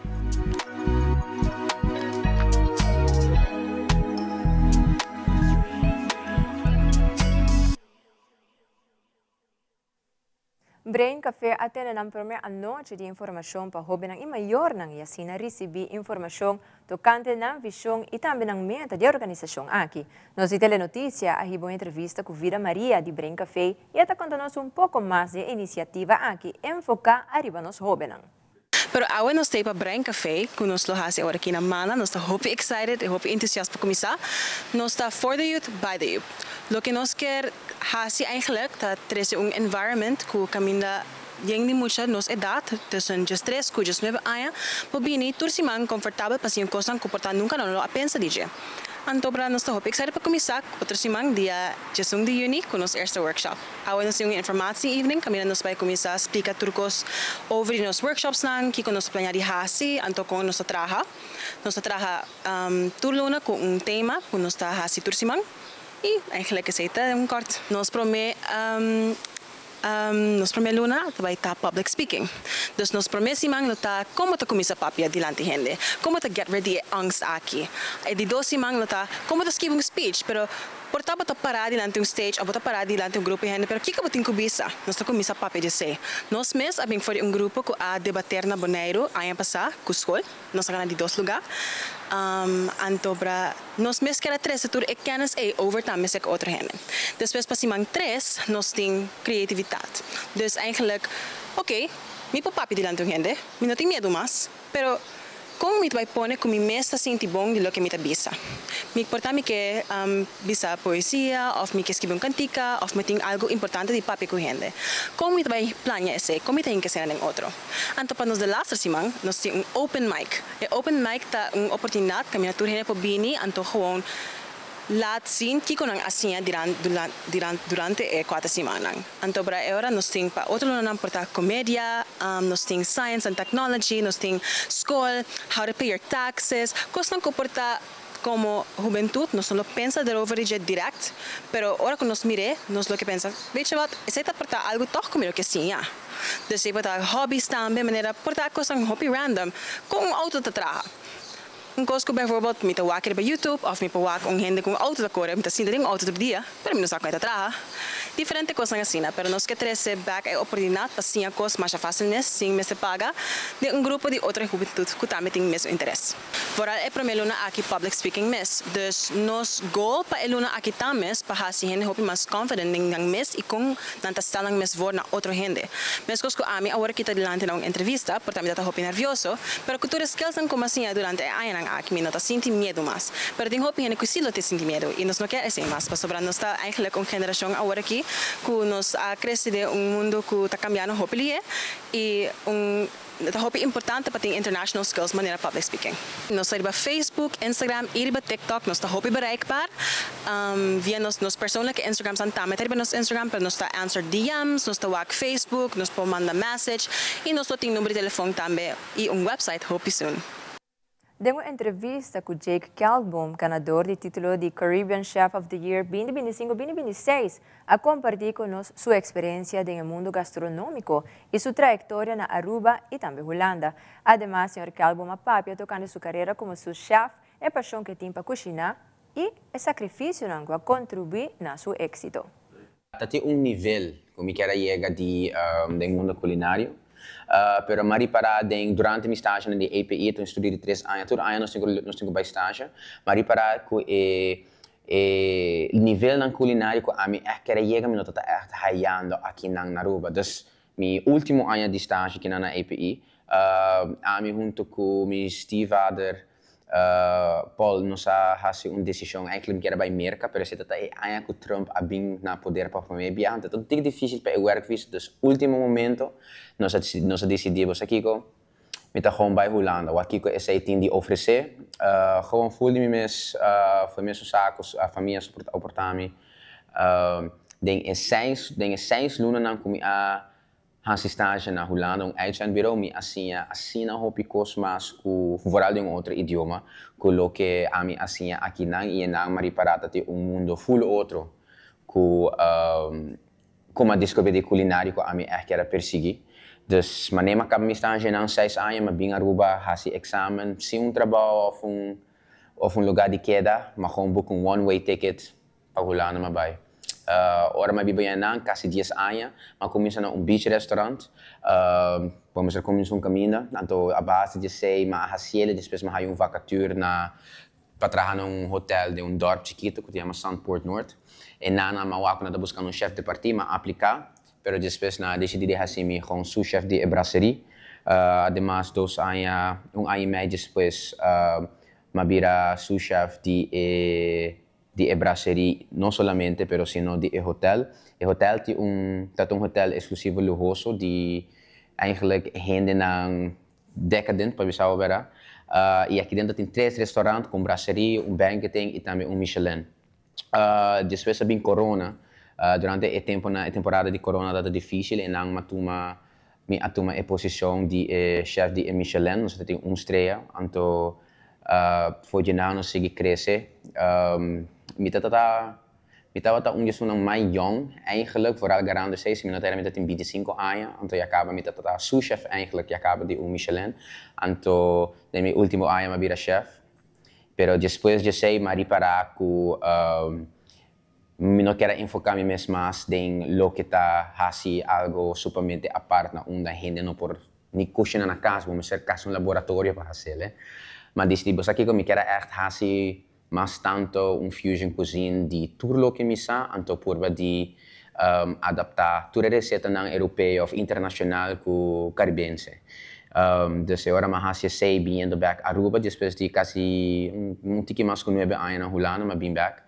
Brain Café a tene nan prome anochi di informacion pa hobennan y mayornan y asina ricibi informacion tocante nan vision y tambe nan meta di e organisacion aki. Nos di Telenoticia a hiba un entrevista cu Vida Maria di Brain Café y e ta conta nos un poco mas di e iniciativa aki enfoca ariba nos hobennan. Pero awe nos ta pa Brain Café, ku nos lo hasi awor aki na Mana, nos ta hopi excited i hopi entusiasta pa kuminsá. Nos ta for the youth, by the youth. Loke nos ke hasi eigenlijk ta trese un environment ku kaminda yen di mucha nos edat, tussen 13 ku 19 aña, por bini tur siman komfortabel pa siña kosnan ku por ta nunka nan lo a pensa di dje. Anto bra nos ta hopi excited pa kuminsá otro siman dia 11 di yüni ku nos eerste workshop. Awe nos tin un informatie evening kaminda nos bai kuminsá splika tur kos over di nos workshopsnan, kiko nos ta planeá di hasi, anto kon nos ta traha. Nos ta traha tur luna ku un tema ku nos ta hasi tur siman i eigenlijk esei ta un kort. Nos promé nos promé luna ta bai ta public speaking. Dus nos promé siman lo ta kon bo ta kuminsá papia dilanti hende, kon bo ta get rid di e angst aki. E di dos siman lo ta kon bo ta skibi un speech, pero por ta bo ta pará dilanti un stage òf bo ta pará dilanti un grupo di hende, pero kiko bo tin ku bisa? Nos ta kuminsá papia di esei. Nos mes a bin for di un grupo ku a debater na Boneiru aña pasá ku skol. Nos a gana di dos lugá. Anto bra nos mes ker a trese tur e kennis ei over tambe serka otro hende. Despues pa siman tres nos tin creativitat. Dus eigenlijk, oké, mi por papia dilanti un hende, mi no tin miedu mas, pero kon mi ta bai pone ku mi mes ta sinti bon di loke mi ta bisa? Mi por ta mi ke bisa poesia òf mi ke skibi un kantika òf mi tin algu importante di papia ku hende. Kon mi ta bai plania esei? Kon mi ta hinka esei den otro? Anto pa nos de laster siman nos tin un open mic. E open mic ta un oportunidat kaminda tur hende por bini anto gewoon laat zien kiko nan a siña durante e kuater simannan. Anto para e ora nos tin pa otro lunanan por ta komedia, nos tin science and technology, nos tin skol, how to pay your taxes, kosnan ku por ta Komo hubentut nos no lo pensa derover di dje dirèkt, pero ora ku nos mir'é nos lo ke pensa, Weet je wat, esei ta por ta algu tòg ku mi lo ke siña. Dus ei por ta hòbis tambe, manera por ta kosnan hopi random, kon un outo ta traha. Un kos ku bijvoorbeeld mi ta wak riba YouTube òf mi por wak un hende ku un outo ta kore, mi ta sinta den un outo tur dia, pero mi no sa kon e ta traha. Diferente kosnan asina, pero nos ke trese bèk e oportunidat pa siña kos masha fásil mes sin mester paga den un grupo di otro hubentut ku tambe tin mesun interes. Vooral e prome luna aki public speaking mes. Dus nos goal pa e luna aki ta mes pa hasi hende hopi mas confident den nan mes y con nan ta stel nan mes voor na otro hende. Mescos cu ami awor aki ta dilanti na un entrevista, por ta mi ta ta hopi nervioso, pero cu tur e skillsnan cu mi a siña durante e añanan aki mi no ta sinti miedu mas. Pero tin hopi hende cu si lo tin sinti miedu y nos no kier esey mas pasobra nos ta eigenlijk un generacion awor aki cu nos a crece den un mundo cu ta cambiando hopi lihe y un Ta hopi importante pa tin international skills manera public speaking. Nos ta riba Facebook, Instagram y riba TikTok. Nos ta hopi bereikbaar via nos nos persoonlijke Instagramsnan tambe ta riba nos Instagram, pero nos ta answer DM's, nos ta wak Facebook, nos por manda message y nos lo tin number di telefon tambe y un website hopi soon. Den un entrevista ku Jake Keltboom, ganador di título di Caribbean Chef of the Year 2025 2026, a kompartí ku nos su eksperensia den e mundu gastronómiko i su trayektoria na Aruba i tambe Hulanda. Ademas, señor Keltboom a papia tokante su karera komo su chef, e pashon ku e tin pa kushiná i e sakrifisionan ku a kontribuí na su éksito. Ta tin un nivel ku mi kier a yega di den mundo kulinario, pero m'a ripará den durante mi stashenan di API, ta un estudio di tres aña, tur aña nos tin ku nos tin ku bai stashe, m'a ripará ku e e nivelnan kulinario ku ami ègt kier a yega mi no ta ta ègt hayando akinan na Aruba. Dus mi último aña di stashe kinan na API, ami hunto ku mi stiefvader, Paul, nos a hasi un desishon, eigenlijk mi kier a bai Merka, pero esei ta ta e aña ku Trump a bin na poder pa promé biaha, anto ta un tik difísil pa e werkvisa, dus último momento nos a nos a disidí, bo sa kiko, mi ta gewoon bai Hulanda, wak kiko esei tin di ofresé, gewoon ful di mi mes, for mi mesun sa ku famia soporta mi, den e seis den e seis lunanan ku mi a Hasi stage na Hulanda, un uitzendbureau, mi a siña asina hopi kos mas ku vooral den un otro idioma ku loke ami a siña akinan i enan m'a ripará ta tin un mundo ful otro ku ku m'a diskubrí di kulinario ku ami ègt kier a persiguí. Dus manera m'a kaba mi stage enan seis aña m'a bin Aruba hasi eksamen sin un trabou òf un òf un lugá di keda, m'a gewoon boek un one way ticket Pa Hulanda m'a bai. Ora m'a biba yanan, kasi dies aña, m'a kuminsá na un beach restaurant. Bo mester kuminsá un kaminda. Anto a base di esei m'a hasiel i despues m'a haña un vakature na pa traha na un hotel den un dorp chikitu ku ta yama Sandpoort Noord. E nana m'a wak ku nan ta buskando un chef de partie, m'a apliká, pero despues nan a disidí di hasi mi gewoon sous-chef di e brasserie. Ademas dos aña, un aña y mei despues mi a bira sous chef di e di e brasserie no solamente pero sino di e hotel. E hotel tin un ta un hotel exclusivo luhoso di eigenlijk hendenan decadent pa bisa bo bera. Y aki dentro tin tres restaurant cu un brasserie, un banqueting y tambe un Michelin. Despues a bin corona, durante e temponan e temporada di corona tabata dificil y nan a tuma mi a tuma e posicion di e chef di e Michelin, nos a tin un strea, anto for dje nan nos sigui crece. Mi tabata mi tabata un di esunnan mas yong eigenlijk, vooral garando esey, si mi no ta era mi ta tin binticinco aña, anto ya caba mi tabata sous chef eigenlijk ya caba di un Michelin, anto den mi ultimo aña mi a bira chef. Pero despues di esey mi a ripara cu mi no kier a enfoca mi mes mas den loke ta haci algo supamente apart na unda hende no por ni cushina na cas, bo mester casi un laboratorio pa hacele. Mi a dicidi, bo sa kico, mi kier a echt haci mas tanto un fusion cuisine di tur loke mi sa, anto purba di adapta tur e recetanan europeo of internacional cu caribense. Dus e ora mi a haci esey biniendo bek Aruba despues di casi un tiki mas cu nuebe aña na Hulanda mi a bin bek.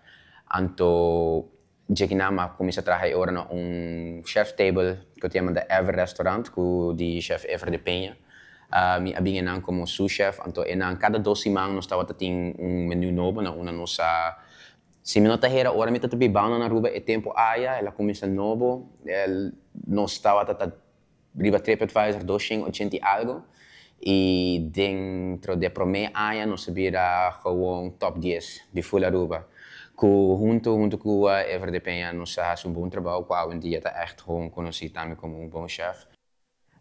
Anto djekinan mi a cuminsa traha e ora na un chef table cu ta yama The Ever Restaurant cu di chef Ever de Peña. Mi a bin enan como sous chef anto enan cada dos siman nos tabata tin un menu nobo na unda nos a. Si mi no ta hera ora mi ta ta bibando na Aruba e tempo aya el a cuminsa nobo el nos tabata ta riba TripAdvisor 280 y algo y dentro de prome aña nos a bira gewoon top 10 di full Aruba cu hunto hunto cu Ever de Peña nos a haci un bon trabao cu awendia ta echt gewoon conoci tambe como un bon chef.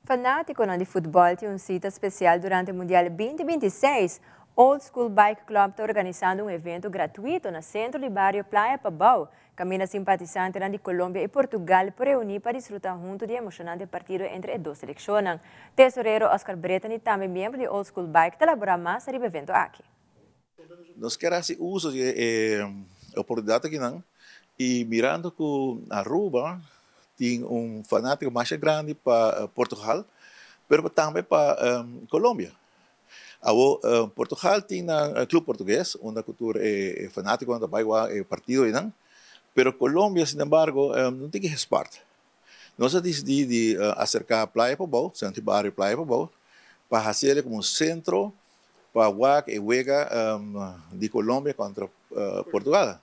Fanaticonan di futbol tin un cita special durante Mundial 2026. Old School Bike Club ta organisando un evento gratuito na centro di bario Playa Pabao. Caminda simpatisantenan di Colombia y Portugal por reuni pa disfruta hunto di emocionante partido entre e dos seleccionnan. Tesorero Oscar Breton y tambe miembro di Old School Bike ta elabora mas riba e evento aki. Nos kier haci uso di e oportunidad akinan y mirando cu Aruba tin un fanatico masha grandi pa Portugal, pero tambe pa Colombia. Awo Portugal tin nan club portugues unda cu tur e fanaticonan ta bay wak e partido eynan, pero Colombia sinembargo no tin ki gespart. Nos a dicidi di acerca Playa Pabao, Centro di Bario Playa Pabao, pa haci como un centro pa wak e wega di Colombia contra Portugal.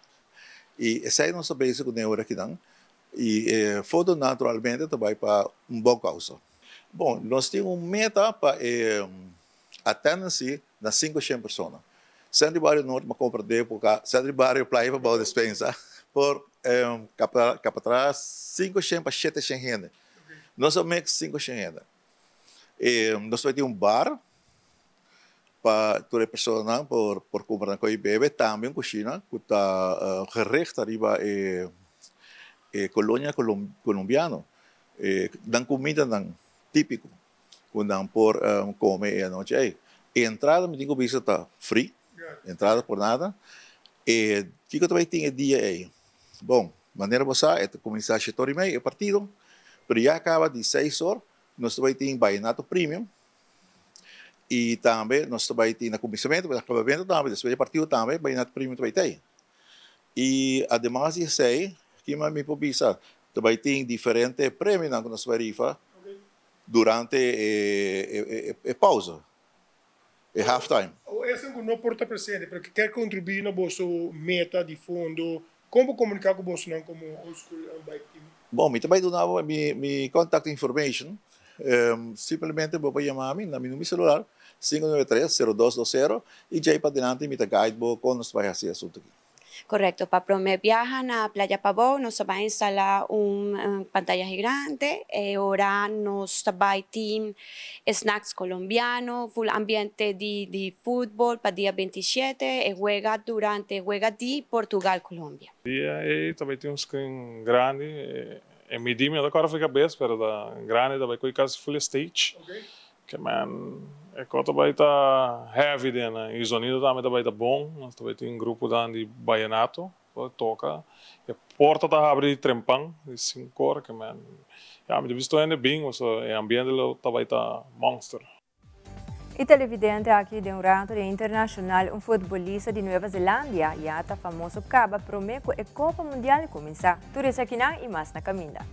Y esey nos ta bezig cu ora akinan y e foto naturalmente ta bay pa un bon causa. Bon, nos tin un meta pa e attendance na 500 persona. Centro di Bario Noord m'a compra de epoca, Centro di Bario Playa Pabao Despensa, por capatra 500 pa 700 hende. Nos a mix 500 hende. E nos ta bay tin un bar pa tur e personanan por cumpra nan coy bebe, tambe un cushina cu ta gericht ariba e colonia colombiano, nan cumidanan tipico cu nan por come e anochi ey. E entrada mi tin cu bisa ta free, entrada por nada. E kico ta bay tin e dia ey? Bon, manera bo sa e ta cuminsa shete ora y media e partido, pero ya caba di seis or nos ta bay tin vallenato premium. Y tambe nos ta bay tin na cuminsamentu, pero na acabamentu tambe, despues di e partido tambe, Vallenato Premium ta bay tey. Y ademas di esey, kima mi por bisa, ta bay tin diferente premionan cu nos ta bay rifa durante e pausa, e half time. Awor esnan cu no por ta presente pero cu kier contribui na boso meta di fondo, con por comunica cu bosonan como Old School Bike Team? Bon, mi ta bay duna bo mi contact information. Simplemente bo por yama mi na mi numero celular, 593-0220, y djey padilanti mi ta guide bo con nos ta bay haci e asunto aki. Correcto, pa prome biaha na Playa Pabao nos ta bay instala un pantaya gigante e ora nos ta bay tin snacks colombiano, full ambiente di futbol pa dia 27 e wega durante wega di Portugal Colombia. Dia ey ta bay tin un screen grandi, e midi mi no ta corda for cabes pero ta grandi, ta bay coy casi full stage. Ke men e kos ta bai ta heavy den nan y zonido tambe ta bai ta bon. Nos ta bai tin grupo dan di vallenato. Bo toca e porta ta habri di trempan di 5 or ke men ya mi ta bisto hende bin pasobra e ambiente lo ta bay ta monster. E televidente aki den un rato den internacional un futbolista di Nueva Zelandia ya ta famoso caba prome cu e Copa Mundial cuminsa. Tur esakinan y mas na caminda.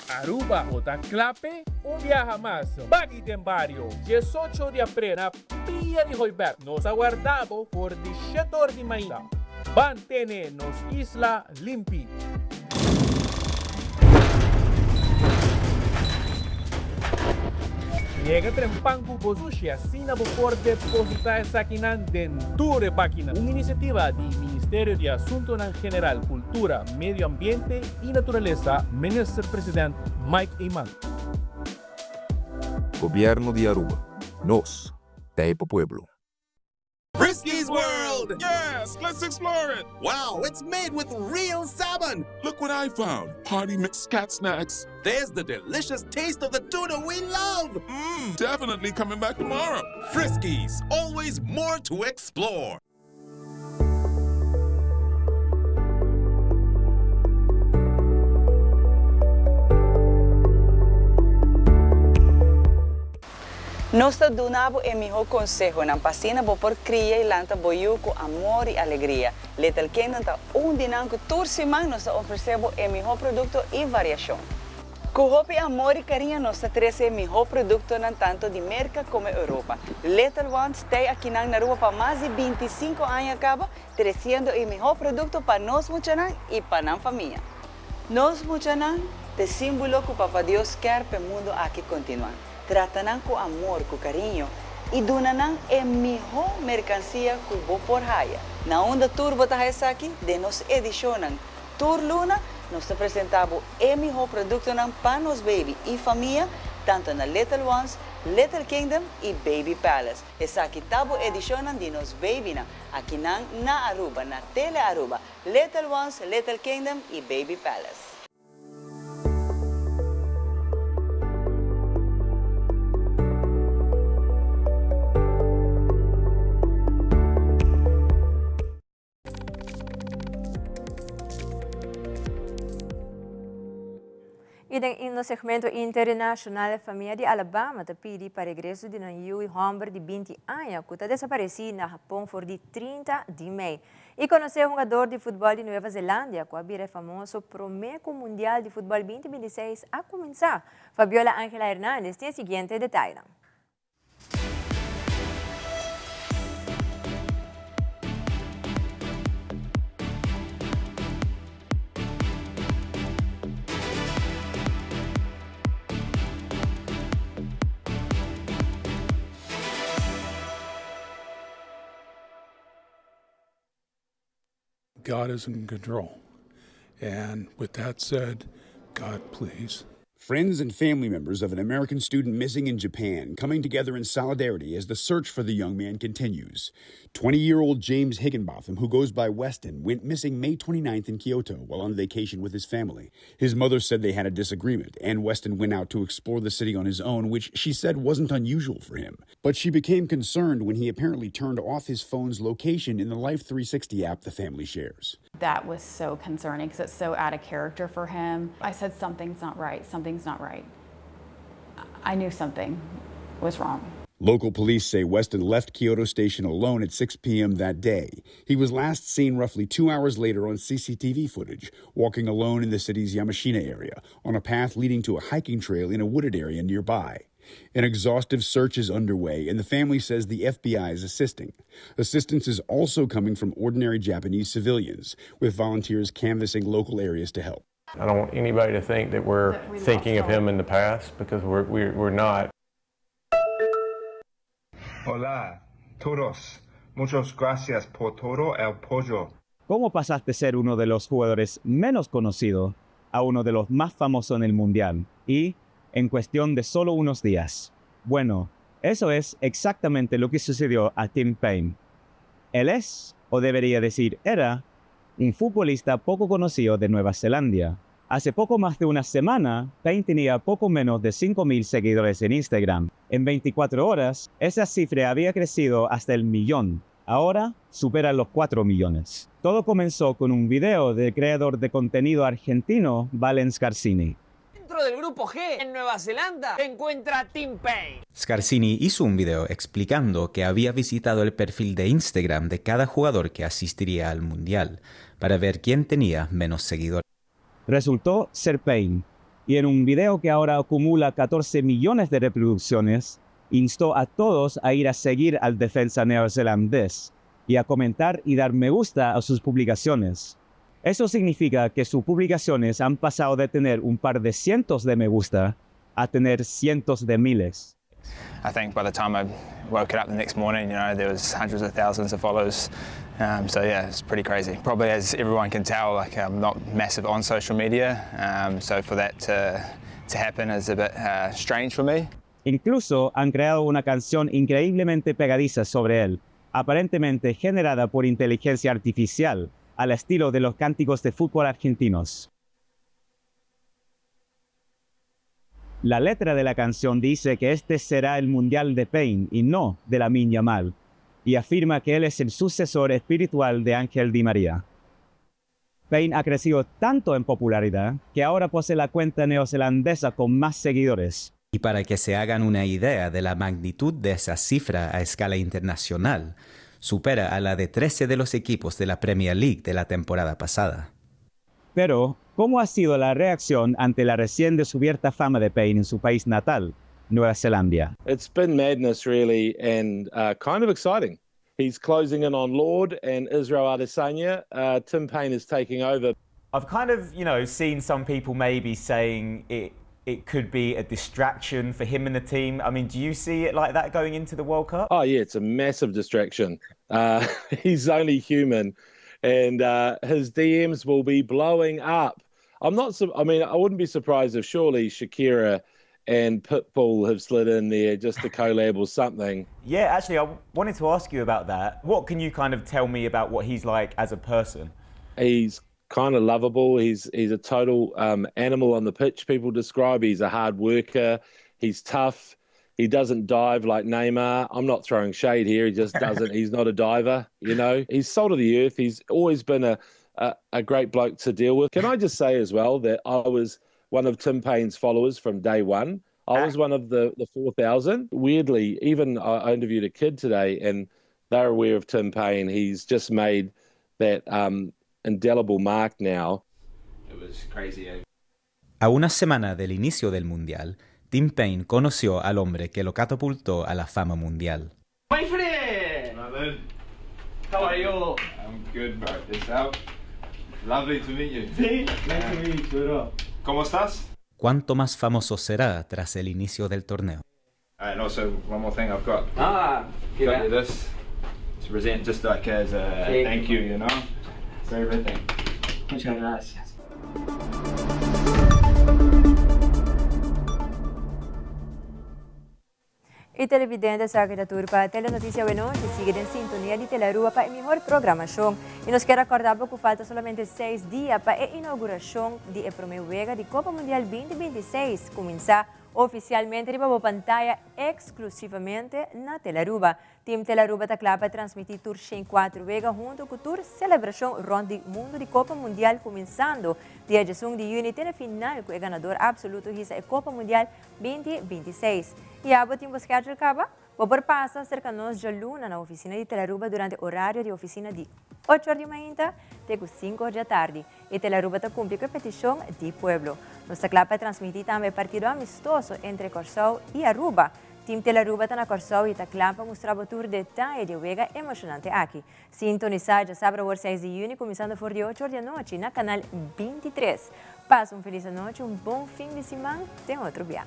Aruba bo ta klape un biaha mas baki den bario 18 di april na Pia di Hooiberg. Nos ta warda bo for di shete or di mainta. Ban tene nos isla limpi. Yega trempan ku bo sushi asina bo por depositá esakinan den tur e bakinan. Un inisiativa di Ministerio di Asuntonan General, Kultura, Medio Ambiente i Naturalesa, Minister President Mike Eman. Gobierno di Aruba. Nos ta e pa pueblo. Frisky's World! Yes, let's explore it! Wow, it's made with real salmon! Look what I found! Party mix cat snacks. There's the delicious taste of the tuna we love! Mmm, definitely coming back tomorrow. Friskies, always more to explore. Nos ta duna bo e mihó konsehonan pa asina bo por kria i lanta bo yu ku amor i alegria. Little Kingdom ta un di nan ku tur siman nos ta ofresé bo e mihó produkto i variashon. Ku hopi amor i kariño nos ta trese e mihó produktonan tantu di Merka komo Europa. Little Ones tei akinan na Aruba pa mas di 25 aña kaba tresiendo e mihó produkto pa nos muchanan i pa nan famia. Nos muchanan t'e símbolo ku Papa Dios kèr p'e mundu aki kontinuá. Trata nan ku amor, ku kariño i duna nan e mihó merkansia ku bo por haya. Na unda tur bo ta haya esaki? Den nos edishonnan. Tur luna nos ta presentá bo e mihó produktonan pa nos baby i famia, tantu na Little Ones, Little Kingdom i Baby Palace. Esaki ta bo edishonnan di nos babynan, akinan na Aruba, na Tele Aruba, Little Ones, Little Kingdom i Baby Palace. I den nos segmento internashonal famia di Alabama ta pidi pa regreso di nan yu hòmber di 20 aña ku ta desaparesí na Hapon for di 30 di mei. I konosé hungador di futbòl di Nueva Zelandia ku a bira e famoso promé ku Mundial di Futbòl 2026 a kuminsá. Fabiola Angela Hernandez tin e siguiente detayenan. God is in control. And with that said, God, please. Friends and family members of an American student missing in Japan coming together in solidarity as the search for the young man continues. 20 year old James Higginbotham, who goes by Weston, went missing May 29th in Kyoto while on vacation with his family. His mother said they had a disagreement, and Weston went out to explore the city on his own, which she said wasn't unusual for him. But she became concerned when he apparently turned off his phone's location in the Life 360 app the family shares. That was so concerning because it's so out of character for him. I said, Something's not right. Something's not right. I knew something was wrong. Local police say Weston left Kyoto Station alone at 6 p.m. that day. He was last seen roughly two hours later on CCTV footage, walking alone in the city's Yamashina area on a path leading to a hiking trail in a wooded area nearby. An exhaustive search is underway, and the family says the FBI is assisting. Assistance is also coming from ordinary Japanese civilians, with volunteers canvassing local areas to help. I don't want anybody to think that we're that we thinking of him in the past because we're, we're, we're not. Hola, todos. Muchas gracias por todo el pollo. ¿Cómo pasaste de ser uno de los jugadores menos conocidos a uno de los más famosos en el mundial? Y en cuestión de solo unos días. Bueno, eso es exactamente lo que sucedió a Tim Payne. Él es o debería decir era, un futbolista poco conocido de Nueva Zelanda. Hace poco más de una semana, Payne tenía poco menos de 5.000 seguidores en Instagram. En 24 horas, esa cifra había crecido hasta el millón. Ahora supera los 4 millones. Todo comenzó con un video del creador de contenido argentino Valen Scarsini. Dentro del grupo G, en Nueva Zelanda, se encuentra Tim Payne. Scarsini hizo un video explicando que había visitado el perfil de Instagram de cada jugador que asistiría al Mundial para ver quién tenía menos seguidores. Resultó ser Payne, y en un video que ahora acumula 14 millones de reproducciones, instó a todos a ir a seguir al defensa neozelandés y a comentar y dar me gusta a sus publicaciones. Eso significa que sus publicaciones han pasado de tener un par de cientos de me gusta a tener cientos de miles. I think by the time I woke up the next morning, there was hundreds of thousands of follows. So yeah, it's pretty crazy. Probably as everyone can tell, like I'm not massive on social media, so for that to happen is a bit strange for me. Incluso han creado una canción increíblemente pegadiza sobre él, aparentemente generada por inteligencia artificial, al estilo de los cánticos de fútbol argentinos. La letra de la canción dice que este será el Mundial de Payne y no de Lamine Yamal, y afirma que él es el sucesor espiritual de Ángel Di María. Payne ha crecido tanto en popularidad que ahora posee la cuenta neozelandesa con más seguidores. Y para que se hagan una idea de la magnitud de esa cifra a escala internacional, supera a la de 13 de los equipos de la Premier League de la temporada pasada. Pero, ¿cómo ha sido la reacción ante la recién descubierta fama de Payne en su país natal, Nueva Zelanda? It's been madness, really, and kind of exciting. He's closing in on Lord and Israel Adesanya. Tim Payne is taking over. I've kind of, seen some people maybe saying it could be a distraction for him and the team. I mean, do you see it like that going into the World Cup? Oh, yeah, it's a massive distraction. He's only human, and his DMs will be blowing up. I'm not. I mean, I wouldn't be surprised if surely Shakira and Pitbull have slid in there just to collab or something. Yeah, actually, I wanted to ask you about that. What can you kind of tell me about what he's like as a person? He's kind of lovable. He's a total animal on the pitch, people describe. He's a hard worker. He's tough. He doesn't dive like Neymar. I'm not throwing shade here. He just doesn't. He's not a diver. He's salt of the earth. He's always been a great bloke to deal with. Can I just say as well that I was one of Tim Payne's followers from day one. I was one of the 4,000. Weirdly, even I interviewed a kid today and they're aware of Tim Payne. He's just made that indelible mark now. It was crazy. A una semana del inicio del Mundial, Tim Payne conoció al hombre que lo catapultó a la fama mundial. My friend! How are you? I'm good, bro. Yourself? Lovely to meet you. Sí, nice to meet you, bro. ¿Cómo estás? ¿Cuánto más famoso será tras el inicio del torneo? And also, one more thing I've got. Ah, got you this to present just like as a Sí. thank you. For everything. Muchas gracias. E televidente sa cu tur pa Telenoticia Awenochi, sigui den sintonia di Telearuba pa e mihor programacion. Y nos kier recorda cu falta solamente 6 dia pa e inauguracion di e prome wega di Copa Mundial 2026 cuminsa oficialmente riba pantaya exclusivamente na Telearuba. Team Telearuba ta cla pa transmiti tur 4 wega hunto cu tur celebracion rond di mundo di Copa Mundial cuminsando dia 1 di juni te final cu e ganador absoluto hisa e Copa Mundial 2026. Y abo tin schedule caba? Bo por pasa cerca nos dialuna na oficina di Telearuba durante horario di oficina di 8 or di mainta te 5 or di atardi. Y Telearuba ta cumpli cu e peticion di pueblo. Nos ta pa transmiti tambe partido amistoso entre Corsou y Aruba. Team Telearuba ta na Corsou y ta cla pa mustra tur detaye di e wega emocionante aki. Sintonisa diasabra 6 di juni, cuminsando for di 8 or di anochi, na canal 23. Pasa un feliz anochi, un bon fin di siman, te otro biaha.